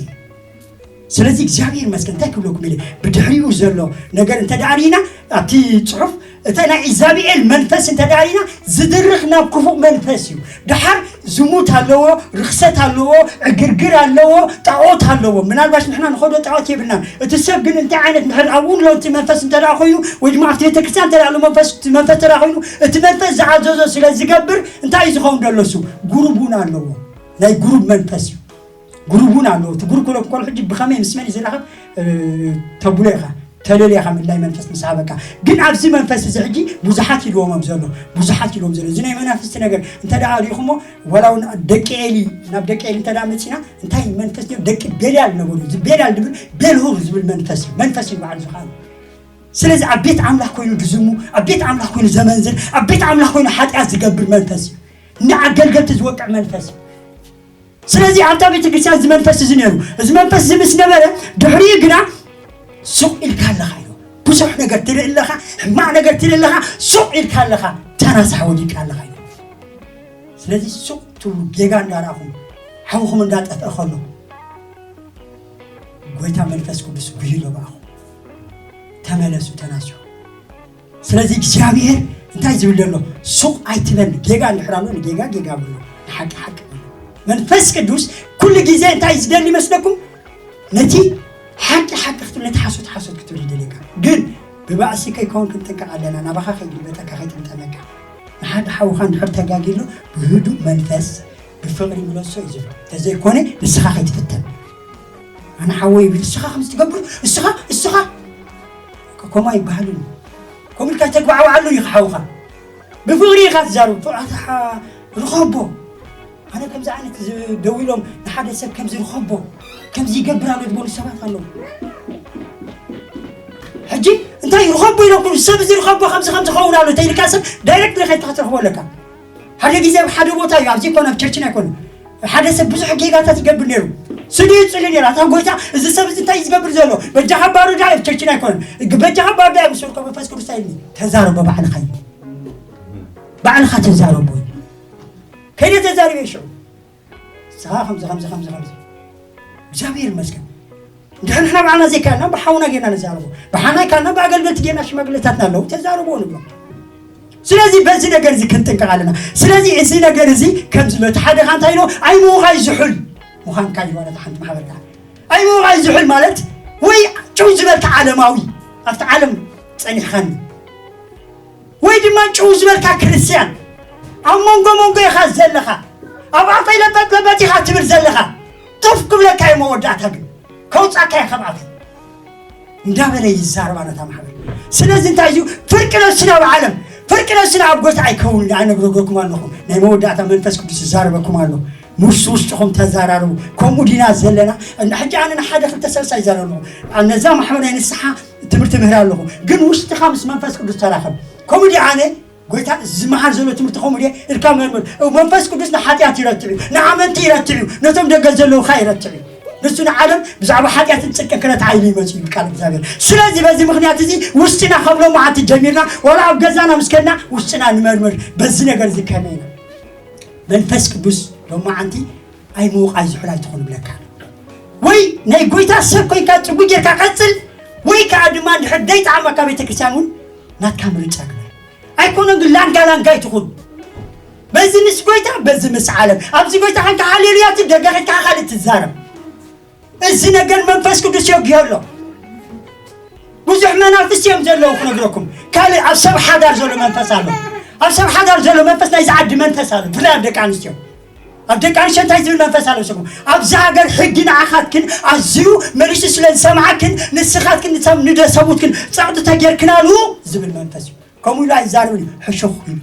ስለዚ እግዚኣብሔር ይመስገን እንታይ ክብለኩም ኢለ ብድሕሪኡ ዘሎ ነገር እንተ ደኣ ርኢና ኣብቲ ፅሑፍ እታ ናይ ኢዛብኤል መንፈስ እንተ ደኣ ርኢና ዝድርኽ ናብ ክፉእ መንፈስ እዩ ድሓር ዝሙት ኣለዎ፣ ርኽሰት ኣለዎ፣ ዕግርግር ኣለዎ፣ ጣዖት ኣለዎ። ምናልባሽ ንሕና ንኸዶ ጣዖት የብልናን። እቲ ሰብ ግን እንታይ ዓይነት ድሕር ኣብኡ ኣሎ እቲ መንፈስ እንተ ደኣ ኮይኑ ወይ ድማ ኣብቲ ቤተክርስትያን እንተ ደኣ ኣሎ መንፈስ እቲ መንፈስ እንተ ደኣ ኮይኑ እቲ መንፈስ ዝኣዘዞ ስለ ዝገብር እንታይ እዩ ዝኸውን ዘሎ እሱ? ጉሩብ እውን ኣለዎ። ናይ ጉሩብ መንፈስ እዩ። ጉሩብ እውን ኣለዎ። እቲ ጉሩብ ክብለኩም ከሎ ሕጂ ብኸመይ ምስ መን እዩ ዝራኸብ ተብሎ ኢኻ። ተለልያ ካብ ምድላይ መንፈስ ምስ ሃበካ ግን ኣብዚ መንፈስ እዚ ሕጂ ብዙሓት ኢልዎም ኣብ ዘሎ ብዙሓት ኢልዎም ዘሎ እዚ ናይ መናፍስቲ ነገር እንተ ደኣ ሪኢኹሞ ዋላ እውን ደቂ ኤሊ ናብ ደቂ ኤሊ እንተ ደኣ መፂና እንታይ መንፈስ ድዮም ደቂ ቤልያል ነበሩ እዚ ቤልያል ድብል ቤልሁር ዝብል መንፈስ እዩ መንፈስ እዩ በዓል ዝኸኣሉ ስለዚ ኣብ ቤት ኣምላኽ ኮይኑ ድዝሙ ኣብ ቤት ኣምላኽ ኮይኑ ዘመንዝር ኣብ ቤት ኣምላኽ ኮይኑ ሓጢኣት ዝገብር መንፈስ እዩ ንኣገልገልቲ ዝወቅዕ መንፈስ እዩ ስለዚ ኣብታ ቤተ ክርስቲያን እዚ መንፈስ እዚ ነይሩ። እዚ መንፈስ እዚ ምስ ነበረ ድሕሪኡ ግና ሱቕ ኢልካ ኣለኻ ኢሉ። ብዙሕ ነገር ትርኢ ኣለኻ፣ ሕማቕ ነገር ትርኢ ኣለኻ፣ ሱቕ ኢልካ ኣለኻ፣ ተናሳሕ ወዲቕካ ኣለኻ ኢሉ። ስለዚ ሱቕ ትብሉ ጌጋ እንዳረኣኹም ሓውኹም እንዳጠፍአ ከሎ ጎይታ መንፈስ ቅዱስ ጉሂሎ ብኣኹም ተመለሱ፣ ተናስሑ። ስለዚ እግዚኣብሔር እንታይ ዝብል ዘሎ ሱቕ ኣይትበል ጌጋ እንድሕር ኣሎ ንጌጋ ጌጋ ብሎ ንሓቂ ሓቂ ብሎ መንፈስ ቅዱስ ኩሉ ግዜ እንታይ ዝደሊ ይመስለኩም ነቲ ሓቂ ሓቂ ክትብል ነቲ ሓሶት ሓሶት ክትብል ይደልየካ ግን ብባእሲ ከይከውን ክንጥንቀቕ ኣለና ናባኻ ከይግልበጠካ ከይጥምጠመካ ንሓደ ሓውኻ እንድሕር ተጋጊሎ ብህዱእ መንፈስ ብፍቕሪ ምለሶ እዩ ዝብል ተዘይኮነ ንስኻ ከይትፍተን ኣነ ሓወይ ይብል፣ እስኻ ከምዚ ትገብር፣ እስኻ፣ እስኻ። ከምኡ ኣይበሃልን። ከምኡ ኢልካ ተግባዕባዓሉ ኢኻ ሓውኻ። ብፍቕሪ ኢኻ ትዛረብ። ኣታ ሓ-፣ ርኸቦ። ኣነ ከምዚ ዓይነት ዝ-፣ ደው ኢሎም ንሓደ ሰብ ከምዚ ርኸቦ፣ ከምዚ ይገብር ኣሎ ዝበሉ ሰባት ኣለዉ። ሕጂ እንታይ ርኸቦ ኢሎም፣ ሰብ እዚ ርኸቦ ከምዚ፣ ከምዚ ኸውን ኣሎ እንተ ኢልካ ሰብ ዳይሬክት ኢኻ ትረኽቦ ኣለካ። ሓደ ግዜ ኣብ ሓደ ቦታ እዩ፣ ኣብዚ ይኮነ፣ ኣብ ቸርችን ኣይኮነ። ሓደ ሰብ ብዙሕ ጌጋታት ይገብር ነይሩ። ስሉ ይጽሊ ነይሩ። ኣታ ጎይታ፣ እዚ ሰብ እዚ እንታይ እዩ ዝገብር ዘሎ? በጃኻ ባርዳ፣ ኣብ ቸርችን ኣይኮነ። በጃኻ ባርዳ፣ ምስ ወልቀ መንፈስ ቅዱስ ኣይልኒ። ተዛረቦ ባዕልኻ እዩ። ባዕልኻ ተዛረቦ እዩ። ከይደ ተዛሪበ ሽዑ። ንስኻ ከምዚ፣ ከምዚ፣ ከምዚ፣ ከምዚ። እግዚኣብሔር ይመስገን። እንድሕር ንሕና ባዕልና ዘይከኣልና ብሓውና ጌርና ንዛረቦ። ብሓና ኣይከኣልና ብኣገልገልቲ ጌርና ሽማግለታትና ኣለዉ ተዛረብዎ ንብሎ። ስለዚ በዚ ነገር እዚ ክንጥንቀቕ ኣለና። ስለዚ እዚ ነገር እዚ ከም ዝሎ እቲ ሓደ ኻ እንታይ ኢሎ? ኣይምዉቕ ኣይዝሑል ምዃንካ እዩ ማለት ሓንቲ ማሕበር ከኣ። ኣይምዉቕ ኣይዝሑል ማለት ወይ ጭው ዝበልካ ዓለማዊ ኣብቲ ዓለም ጸኒሕካኒ ወይ ድማ ጭው ዝበልካ ክርስትያን ኣብ መንጎ መንጎ ኢኻ ዘለኻ፣ ኣብ ኣፈይ ለበጥ ለበጥ ኢኻ ትብል ዘለኻ፣ ጡፍ ክብለካ እዩ መወዳእታ ግን ከውጻካ እየ ካብ ኣፈይ እንዳበለ ይዛረባ ነታ ማሕበር። ስለዚ እንታይ እዩ ፍርቂ ነብስና ኣብ ዓለም ፍርቂ ነብስና ኣብ ጎይታ ኣይከውን። ኣነ ግረገርኩም ኣለኹ ናይ መወዳእታ መንፈስ ቅዱስ ይዛረበኩም ኣሎ። ምስ ውስጥኹም ተዛራርቡ። ከምኡ ዲና ዘለና? ሕጂ ኣነ ንሓደ ክልተ ሰለስተ ይዛረብ ኣለኹ። ነዛ ማሕበር ናይ ንስሓ ትምህርቲ ምህር ኣለኹ። ግን ውሽጥኻ ምስ መንፈስ ቅዱስ ተራኸብ። ከምኡ ዲ ኣነ ጎይታ ዝመሃር ዘሎ ትምህርቲ ከምኡ ድየ ኢልካ መርምር። መንፈስ ቅዱስ ንሓጢኣት ይረትዕ እዩ፣ ንኣመንቲ ይረትዕ እዩ፣ ነቶም ደገ ዘለዉ ኸኣ ይረትዕ እዩ። ንሱ ንዓለም ብዛዕባ ሓጢኣትን ጽድቅን ክረትዓ ኢሉ ይመጽእ እዩ ቃል እግዚኣብሔር። ስለዚ በዚ ምኽንያት እዚ ውስጥና ካብ ሎማዓንቲ ጀሚርና ዋላ ኣብ ገዛና ምስ ከድና ውስጥና ንመርምር። በዚ ነገር እዚ ከመይ ኢና መንፈስ ቅዱስ ሎማዓንቲ ኣይምውቕ ኣይዝሑል ኣይትኹን ብለካ። ወይ ናይ ጎይታ ሰብ ኮይንካ ጽጉ ጌርካ ቀጽል፣ ወይ ከኣ ድማ እንድሕር ደይጠዓመካ ቤተ ክርስቲያን እውን ናትካ ምርጫ ግበር። ኣይኮነን ግን ላንጋ ላንጋ ኣይትኹን። በዚ ምስ ጎይታ በዚ ምስ ዓለም። ኣብዚ ጎይታ ኸንካ ሃሌሉያ ትብል ደገ ኸድካ ካልእ ትዛረብ። እዚ ነገር መንፈስ ቅዱስ የጉዮ ኣሎ። ብዙሕ መናፍስቲ እዮም ዘለዉ ክነግረኩም። ካልእ ኣብ ሰብ ሓዳር ዘሎ መንፈስ ኣሎ። ኣብ ሰብ ሓዳር ዘሎ መንፈስ ናይዚ ዓዲ መንፈስ ኣሎ። ብፍላይ ኣብ ደቂ ኣንስትዮ። ኣብ ደቂ ኣንስትዮ እንታይ ዝብል መንፈስ ኣሎ መሰልኩም? ኣብዚ ሃገር ሕጊ ንዓኻትክን ኣዝዩ መሊሱ ስለ ዝሰምዓክን ንስኻትክን ንሰብ-፣ ንደ-፣ ሰብኡትክን ጸቕጢ ተጌርክናሉ ዝብል መንፈስ እዩ። ከምኡ ኢሉ ኣይዛረብን እዩ። ሕሹኽ ይብል።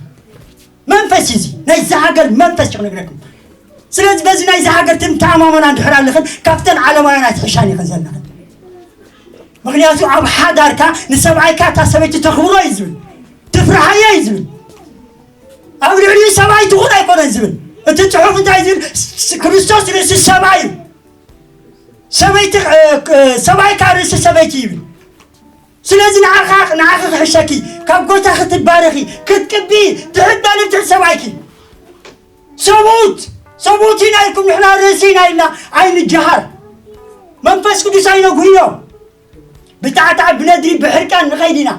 መንፈስ እዩ እዚ። ናይዚ ሃገር መንፈስ እዩ ክነግረኩም። ስለዚ በዚ ናይዚ ሃገር ትም ተኣማመና እንድሕር ኣለኽን ካብተን ዓለማውያን ኣይትሕሻን ኢኽን ዘለኽን። ምኽንያቱ ኣብ ሓዳርካ ንሰብኣይካ እታ ሰበይቲ ተኽብሮ እዩ ዝብል። ትፍርሃዮ እዩ ዝብል። ኣብ ልዕሊኡ ሰብኣይ ትኹን ኣይኮነን ዝብል። እቲ ጽሑፍ እንታይ ዝብል? ስ-፣ ክርስቶስ ርእሲ ሰብኣይ እዩ። ሰበይቲ፣ እ፣ እ፣ ሰብኣይ ከኣ ርእሲ ሰበይቲ ይብል። ስለዚ ንዓኻ፣ ንዓኺ ክሕሸኪ፣ ካብ ጎይታ ክትባረኺ፣ ክትቅቢ፣ ትሕት በሊ ትሕት ሰብኣይኪ። ሰብኡት፣ ሰብኡት ኢና ኢልኩም ንሕና ርእሲ ኢና ኢልና ኣይንጀሃር። መንፈስ ቅዱስ ኣይነጉህዮ። ብታዕታዕ ብነድሪ ብሕርቃን ንኸይድ ኢና።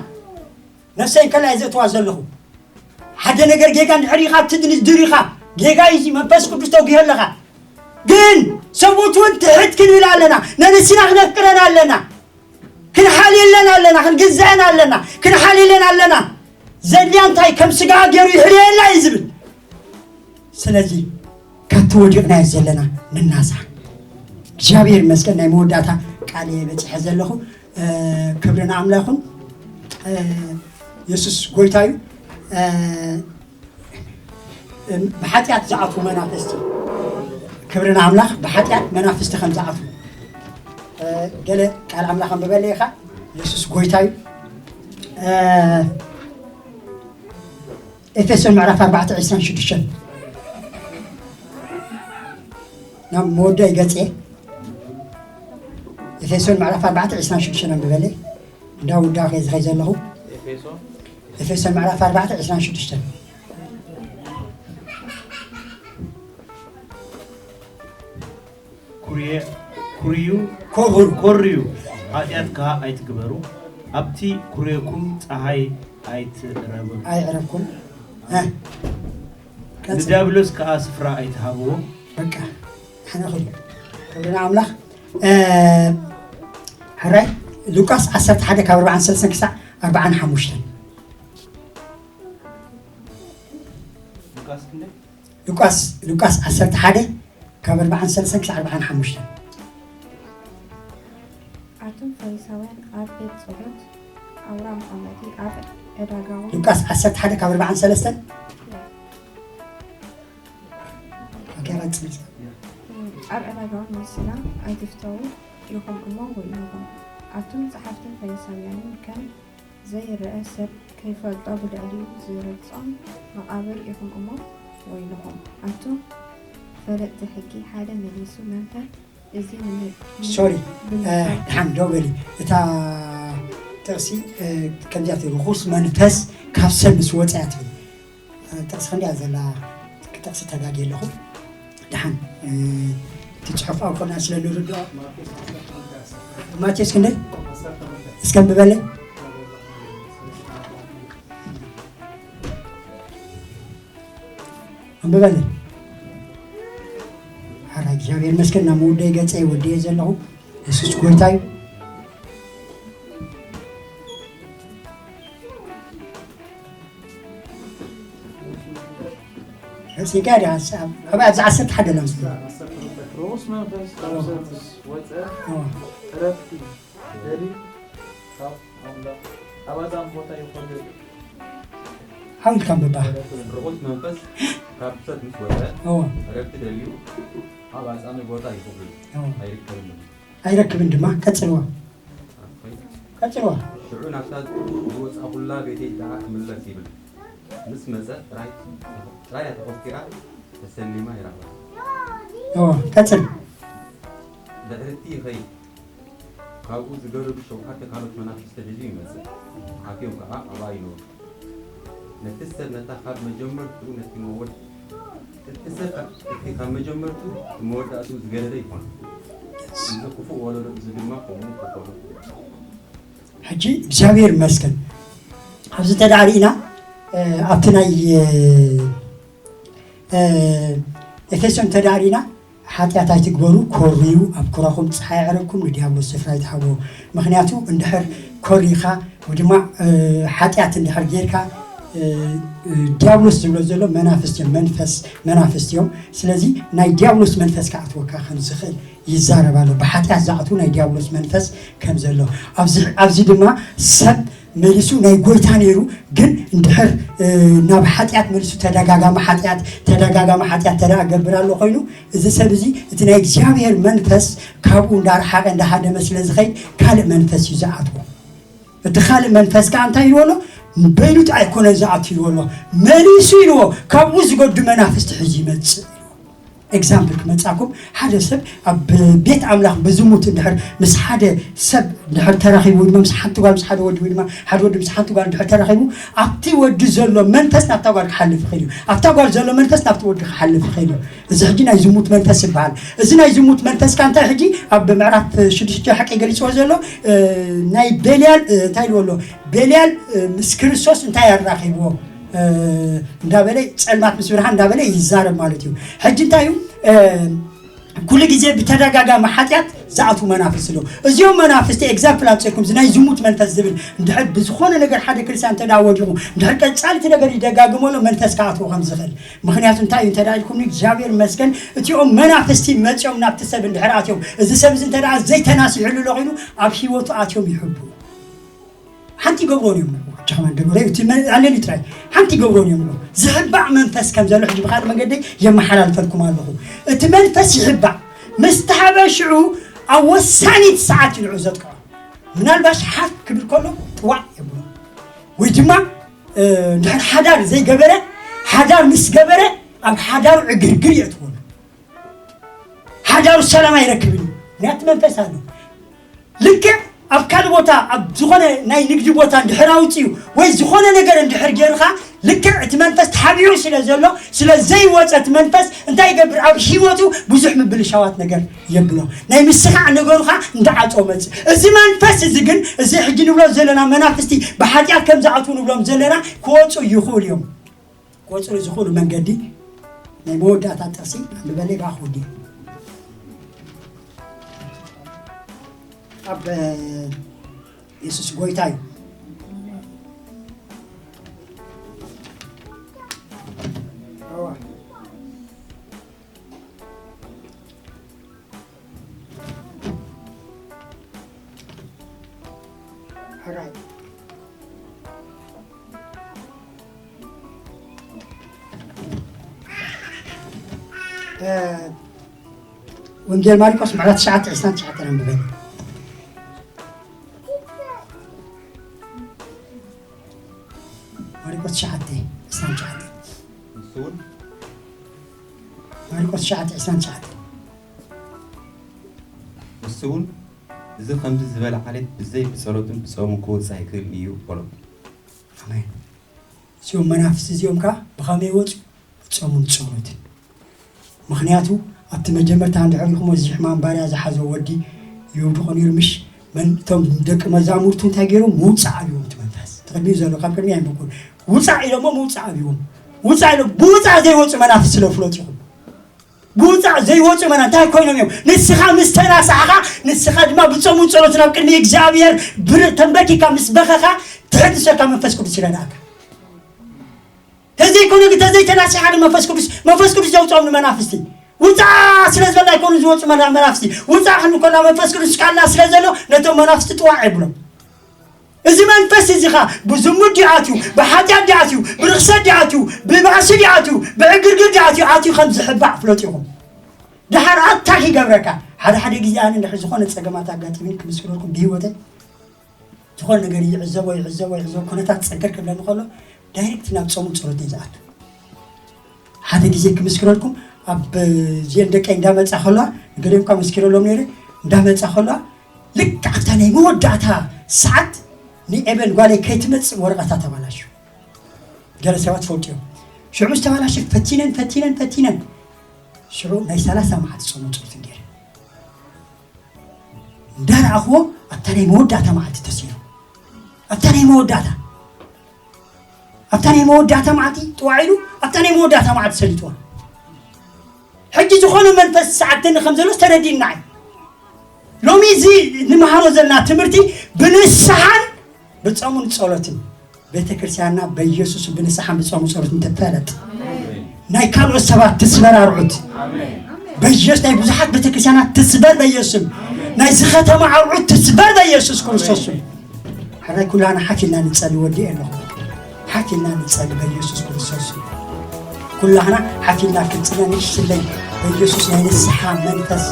ነፍሰይ ከላይ ዘእትዋ ዘለኹ። ሓደ ነገር ጌጋ እንድሕር ኢኻ፣ ኣብቲ ድንድር ኢኻ። ጌጋ እዩ እዚ፣ መንፈስ ቅዱስ ተጉሂ ኣለኻ። ግን ሰብኡት እውን ትሕት ክንብል ኣለና። ነንስና ክነፍቅረን ኣለና። ክንሓልየለን ኣለና፣ ክንግዝአን ኣለና፣ ክንሓልየለን ኣለና። ዘድልያ እንታይ ከም ስጋ ገይሩ ይሕልየላ እዩ ዝብል። ስለዚ ካብቲ ወዲቕናዮ ዘለና ንናሳ። እግዚኣብሔር ይመስገን ናይ መወዳእታ ቃል እየ በጺሐ ዘለኹ። እ፣ ክብሪ ንኣምላኹን፣ እ፣ የሱስ ጎይታ እዩ። እ፣ ብሓጢኣት ዝኣትዉ መናፍስቲ፣ ክብሪ ንኣምላኽ፣ ብሓጢኣት መናፍስቲ ከም ዝኣትዉ፣ እ፣ ገለ ቃል ኣምላኽ ኣንብበለይ ኢኻ። የሱስ ጎይታ እዩ። እ፣ ኤፌሶን ምዕራፍ ኣርባዕተ ዕስራን ሽዱሽተን ናብ መወዳኢ ገጽ እየ። ኤፌሶን ምዕራፍ ኣርባዕተ ዕስራን ሽዱሽተን ኣንብበለይ። እንዳ ውዳኸ ዝኸይ ዘለኹ። ኤፌሶን? ኤፌሶን ምዕራፍ ኣርባዕተ ዕስራን ሽዱሽተን። ኩርየ-፣ ኩርዩ፣ ኮርዩ። ኮርዩ፣ ኃጢአት ከኣ ኣይትግበሩ፣ ኣብቲ ኩርየኩም ፀሓይ ኣይትዕረብኩም። ኣይዕረብኩም። እ፣ ቀጽል። ንዲያብሎስ ከኣ ስፍራ ኣይትሃብዎ። በቃ፣ ንሕና ኸዱ። ክብሪ ንኣምላኽ። እ፣ ሕራይ፣ ሉቃስ ዓሰርተ ሓደ ካብ ኣርብዓን ሰለስተን ክሳዕ ኣርብዓን ሓሙሽተን። ሉቃስ ክንደይ? ሉቃስ፣ ሉቃስ ዓሰርተ ሓደ ካብ ኣርብዓን ሰለስተን ክሳዕ ኣርብዓን ሓሙሽተን። ፈሪሳውያን ኣብ ቤት ጸሎት ኣውራ መቐመጢ ኣብ ዕዳጋውን ሉቃስ ዓሰርተ ሓደ ካብ ኣርባዓን ሰለስተን። ኦኬ፣ ቀጽል። ኣብ ዕዳጋውን ምስላ ኣይትፍተዉ ኢኹም እሞ ወይልኹም። ኣቱም ጸሓፍትን ፈሪሳውያንን ከም ዘይረአ ሰብ ከይፈልጦ ብልዕሊኡ ዝረግጾም መቓብር ኢኹም እሞ ወይልኹም። ኣቱም ፈለጥቲ ሕጊ ሓደ መሊሱ መምህር እዚ ንምል ሶሪ ድሓን ደው በሊ። እታ ጥቕሲ ከምዚኣ ትብል ርኹስ መንፈስ ካብ ሰብ ምስ ወፀ እያ ትብል። ጥቕሲ ክንዲያ ዘላ ጥቕሲ ተጋግየ ኣለኹ። ድሓን እቲ ፅሑፍ ኣብ ኮና ስለ ንርድኦ ማቴዎስ ክንደይ እስከ ንብበለይ። ኣንብበለይ። ሓራ እግዚኣብሔር መስገን ናብ መወደይ ገጸ ወዲየ ዘለኹ የሱስ ጎይታ እዩ። ረሲካ ዲ ኣብ ኣብዚ ዓሰርተ ሓደ ለምስ ርኹስ መንፈስ ካብ ሰብ ምስ ወፀ ዕረፍቲ ደልዩ ካብ ኣምላኽ ኣብ ኣዛን ቦታ ይኸዱ። ሓዊልካ ምባ ርኹስ መንፈስ ካብ ሰብ ምስ ወፀ እዎ ዕረፍቲ ደልዩ ኣብ ኣጻሚ ቦታ ይኸዱ። እዎ ኣይርከብን። ኣይረክብን ድማ ቀጽልዋ ቀጽልዋ ሽዑ ናብታ ዝወጻኹላ ቤተይ ደኣ ክምለስ ይብል። ምስ መጸ ጥራይ ጥራይ ተኾስቲራ ተሰሊማ ይረኽባ። እዎ ቀጽል ድሕርቲ ይኸይድ። ካብኡ ዝገደዱ ሸውዓተ ካልኦት መናፍስቲ ሒዙ ይመጽእ። ኣትዮም ከኣ ኣብኣ ይነብሩ። ነቲ ሰብ ነታ ካብ መጀመርትኡ ነቲ መወድ እቲ ሰብ እቲ ካብ መጀመርትኡ ንመወዳእትኡ ዝገደደ ይኾን። እዚ ክፉእ ወለዶ እዚ ድማ ከምኡ ክኾኑ ሕጂ እግዚኣብሔር ይመስገን ኣብዚ እንተ ደኣ ርኢና ኣብቲ ናይ ኤፌሶን እንተ ደኣ ርኢና ሓጢኣት ኣይትግበሩ ኮርዩ ኣብ ኩራኹም ፀሓይ ኣዕረብኩም ንዲያብሎስ ስፍራ ኣይትሃብዎ ምክንያቱ እንድሕር ኮሪኻ ወይ ድማ ሓጢኣት እንድሕር ጌርካ ዲያብሎስ ዝብሎ ዘሎ መናፍስቲ እዮም መንፈስ መናፍስቲ እዮም ስለዚ ናይ ዲያብሎስ መንፈስ ክኣትወካ ከም ዝኽእል ይዛረብ ኣሎ ብሓጢኣት ዝኣትዉ ናይ ዲያብሎስ መንፈስ ከም ዘሎ ኣብዚ ድማ ሰብ መሊሱ ናይ ጎይታ ነይሩ ግን እንድሕር ናብ ሓጢኣት መሊሱ ተደጋጋሚ ሓጢኣት ተደጋጋሚ ሓጢኣት ተደኣ ገብር ኣሎ ኮይኑ እዚ ሰብ እዚ እቲ ናይ እግዚኣብሔር መንፈስ ካብኡ እንዳረሓቀ እንዳሃደመ ስለ ዝኸይድ ካልእ መንፈስ እዩ ዝኣትዎ እቲ ካልእ መንፈስ ከዓ እንታይ ኢልዎ ኣሎ በይኑ ጥራይ ኣይኮነ ዝኣቱ ኢልዎ ኣሎ መሊሱ ኢልዎ ካብኡ ዝገዱ መናፍስቲ ሕዚ ይመፅእ ኢልዎ example ክመፃኩም ሓደ ሰብ ኣብ ቤት ኣምላኽ ብዝሙት እንድሕር ምስ ሓደ ሰብ እንድሕር ተራኺቡ ወይ ድማ ምስ ሓንቲ ጓል ምስ ሓደ ወዲ ወይ ድማ ሓደ ወዲ ምስ ሓንቲ ጓል እንድሕር ተራኺቡ ኣብቲ ወዲ ዘሎ መንፈስ ናብታ ጓል ክሓልፍ ይኽእል እዩ ኣብታ ጓል ዘሎ መንፈስ ናብቲ ወዲ ክሓልፍ ይኽእል እዩ እዚ ሕጂ ናይ ዝሙት መንፈስ ይበሃል እዚ ናይ ዝሙት መንፈስ ካ እንታይ ሕጂ ኣብ ምዕራፍ ሽዱሽተ ሓቂ ገሊፅዎ ዘሎ ናይ ቤልያል እንታይ ኢልዎ ኣሎ ቤልያል ምስ ክርስቶስ እንታይ ኣራኺብዎ እንዳበለ ፀልማት ምስ ብርሃን እንዳበለ ይዛረብ ማለት እዩ ሕጂ እንታይ እዩ ኩሉ ግዜ ብተደጋጋሚ ሓጢኣት ዝኣትዉ መናፍስቲ ኣለዉ እዚኦም መናፍስቲ example ኣምፅእኩም እዚ ናይ ዝሙት መንፈስ ዝብል እንድሕር ብዝኾነ ነገር ሓደ ክርስቲያን እንተ ወዲቑ እንድሕር ቀፃሊ እቲ ነገር ይደጋግሞ ኣሎ መንፈስ ክኣትዎ ከም ዝኽእል ምኽንያቱ እንታይ እዩ እንተ ኢልኩም እግዚኣብሔር ይመስገን እቲኦም መናፍስቲ መፂኦም ናብቲ ሰብ እንድሕር ኣትዮም እዚ ሰብ እዚ እንተ ዘይተናሲሕሉ ኣሎ ኮይኑ ኣብ ህይወቱ ኣትዮም ይሕቡ ሓንቲ ገብሮን እዮም ንዑ ሕጂ ከማን ደብረ እቲ ኣለኒ ጥራይ ሓንቲ ገብሮን እዮም ንዑ ዝሕባእ መንፈስ ከም ዘሎ ሕጂ ብካልእ መንገዲ የመሓላልፈልኩም ኣለኹ እቲ መንፈስ ይሕባእ ምስ ተሃበ ሽዑ ኣብ ወሳኒት ሰዓት እዩ ንዑ ዘጥቅዖ ምናልባሽ ሓፍ ክብል ከሎ ጥዋዕ የብሎ ወይ ድማ እንድሕር ሓዳር ዘይገበረ ሓዳር ምስ ገበረ ኣብ ሓዳሩ ዕግርግር የእትዎ ሓዳሩ ሰላም ኣይረክብን እዩ ምክንያቱ መንፈስ ኣሎ ልክዕ ኣብ ካልእ ቦታ ኣብ ዝኾነ ናይ ንግዲ ቦታ እንድሕር ኣውፅኡ ወይ ዝኾነ ነገር እንድሕር ጌርካ ልክዕ እቲ መንፈስ ተሓቢኡ ስለ ዘሎ ስለ ዘይወፀ እቲ መንፈስ እንታይ ይገብር ኣብ ህይወቱ ብዙሕ ምብልሻዋት ነገር የብሎ ናይ ምስኻዕ ነገሩኻ እንዳዓፀ መፅእ እዚ መንፈስ እዚ ግን እዚ ሕጂ ንብሎ ዘለና መናፍስቲ ብሓጢኣት ከም ዝኣትዉ ንብሎም ዘለና ክወፁ ይኽእሉ እዮም ክወፅሉ ዝኽእሉ መንገዲ ናይ መወዳእታ ጥቕሲ ኣንብበለይ ባኽ ወዲ ኣብ የሱስ ጎይታ እዩ ወንጌል ማርቆስ ምዕራፍ ትሽዓተ ዕስራን ትሽዓተን ኣንብበኒ። ማርቆስ ትሽዓተ ዕስራን ትሽዓተን። ንሱ እውን ማርቆስ ትሽዓተ ዕስራን ትሽዓተን። ንሱ እውን እዚ ከምዚ ዝበለ ዓሌት ብዘይ ብጸሎትን ብጾምን ክወጽእ ኣይክእልን እዩ በሎም። ኣሜን። እዚኦም መናፍስቲ እዚኦም ከዓ ብኸመይ ይወፁ? ብጾምን ጸሎትን። ምኽንያቱ ኣብቲ መጀመርታ እንድሕር ኢኹሞ እዚ ሕማም ባርያ ዝሓዞ ወዲ ይውድቖ ነይሩ ምሽ? መን እቶም ደቂ መዛሙርቱ እንታይ ገይሮም? ምውፃእ ኣብዮም እቲ መንፈስ። እቲ ቅድሚኡ ዘሎ ካብ ቅድሚ ኣይመኩን ውፃእ ኢሎሞ ምውፃእ ኣብዮም። ውፃእ ኢሎም ብውፃእ ዘይወፁ መናፍስቲ ስለ ፍለጡ ኢኹም። ብውፃእ ዘይወፁ መና እንታይ ኮይኖም እዮም? ንስኻ ምስ ተናሳሕኻ ንስኻ ድማ ብጾምን ጸሎትን ኣብ ቅድሚ እግዚኣብሔር ብር ተንበኪካ ምስ በኸኻ ትሕት ሰካ መንፈስ ቅዱስ ይረዳእካ። ተዘይኮነ ግን ተዘይተናሲሓ ግን መንፈስ ቅዱስ መንፈስ ቅዱስ ዘውፅኦም ንመናፍስቲ ውፃ ስለ ዘሎ ኣይኮኑ ዝወፁ መና- መናፍስቲ ውፃ ክንኮና መንፈስ ቅዱስ ቃልና ስለ ዘሎ ነቶም መናፍስቲ ጥዋዕ የብሎም። እዚ መንፈስ እዚኻ ብዝሙት ዲኣትዩ ብሓጢኣት ዲኣትዩ ብርክሰት ዲኣትዩ ብባእሲ ዲኣትዩ ብዕግርግር ዲኣትዩ ኣትዩ ከም ዝሕባእ ፍለጡ ኢኹም። ድሓር ኣታክ ይገብረካ። ሓደ ሓደ ግዜ ኣነ እንድሕር ዝኾነ ፀገማት ኣጋጢሙን ክምስክረልኩም ብህይወተይ ዝኾነ ነገር ይዕዘቦ ይዕዘቦ ይዕዘቦ ኩነታት ፀገር ክብለኒ ከሎ ዳይሬክት ናብ ጾምን ጸሎትን ዝኣቱ። ሓደ ግዜ ክምስክረልኩም ኣብ እዚአን ደቀይ እንዳመፃ ከለዋ ገሊኦም ከዓ መስኪረሎም ነይረ። እንዳመፃ ከለዋ ልክ ኣብታ ናይ መወዳእታ ሰዓት ንኤበን ጓለይ ከይትመፅእ ወረቐታ ተባላሹ። ገለ ሰባት ፈልጡ እዮም። ሽዑ ምስ ተባላሸ ፈቲነን ፈቲነን ፈቲነን ሽዑ ናይ ሰላሳ መዓልቲ ጾምን ጸሎትን ገይረ እንዳረኣኽዎ ኣብታ ናይ መወዳእታ መዓልቲ ተሲሩ ኣብታ ናይ መወዳእታ ኣብታ ናይ መወዳእታ መዓልቲ ጥዋዒሉ ኣብታ ናይ መወዳእታ መዓልቲ ሰሊጥዋ። ሕጂ ዝኾነ መንፈስ ሰዓብተኒ ከም ዘሎ ተረዲእና እዩ። ሎሚ እዚ ንምሃሮ ዘለና ትምህርቲ ብንስሓን ብጾምን ጸሎትን ቤተ ክርስቲያንና በኢየሱስ ብንስሓን ብጾምን ጸሎትን ትፈለጥ። ናይ ካልኦት ሰባት ትስበር ኣርዑት በኢየሱስ ናይ ብዙሓት ቤተ ክርስቲያናት ትስበር በኢየሱስም ናይዚ ከተማ ኣርዑት ትስበር በኢየሱስ ክርስቶስም። ሕራይ ኩላና ሓፊልና ንጸሊ ወዲ ኣለኹ ሓፊልና ንጸሊ በኢየሱስ ክርስቶስ ኩላህና ሓፊልና ክጽና ንሽለይ በኢየሱስ ናይ ንስሓ መንፈስ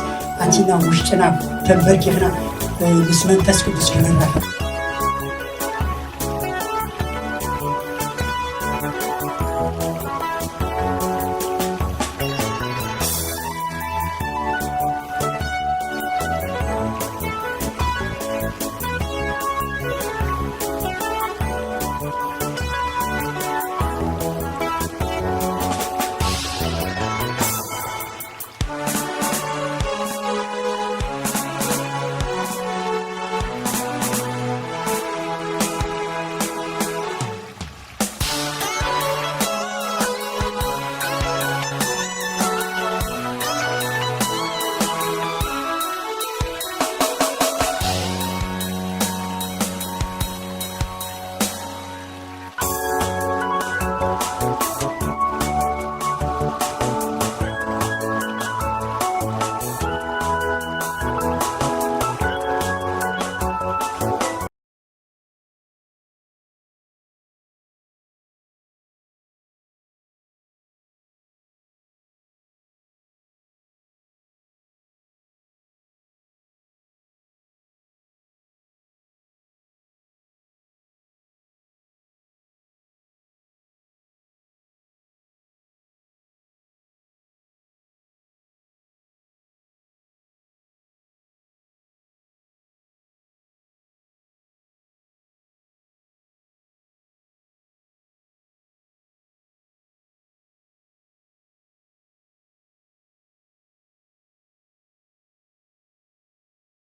ኣቲና ውሽጥና ተንበርኪኽና ምስ መንፈስ ቅዱስ ክንራኸብ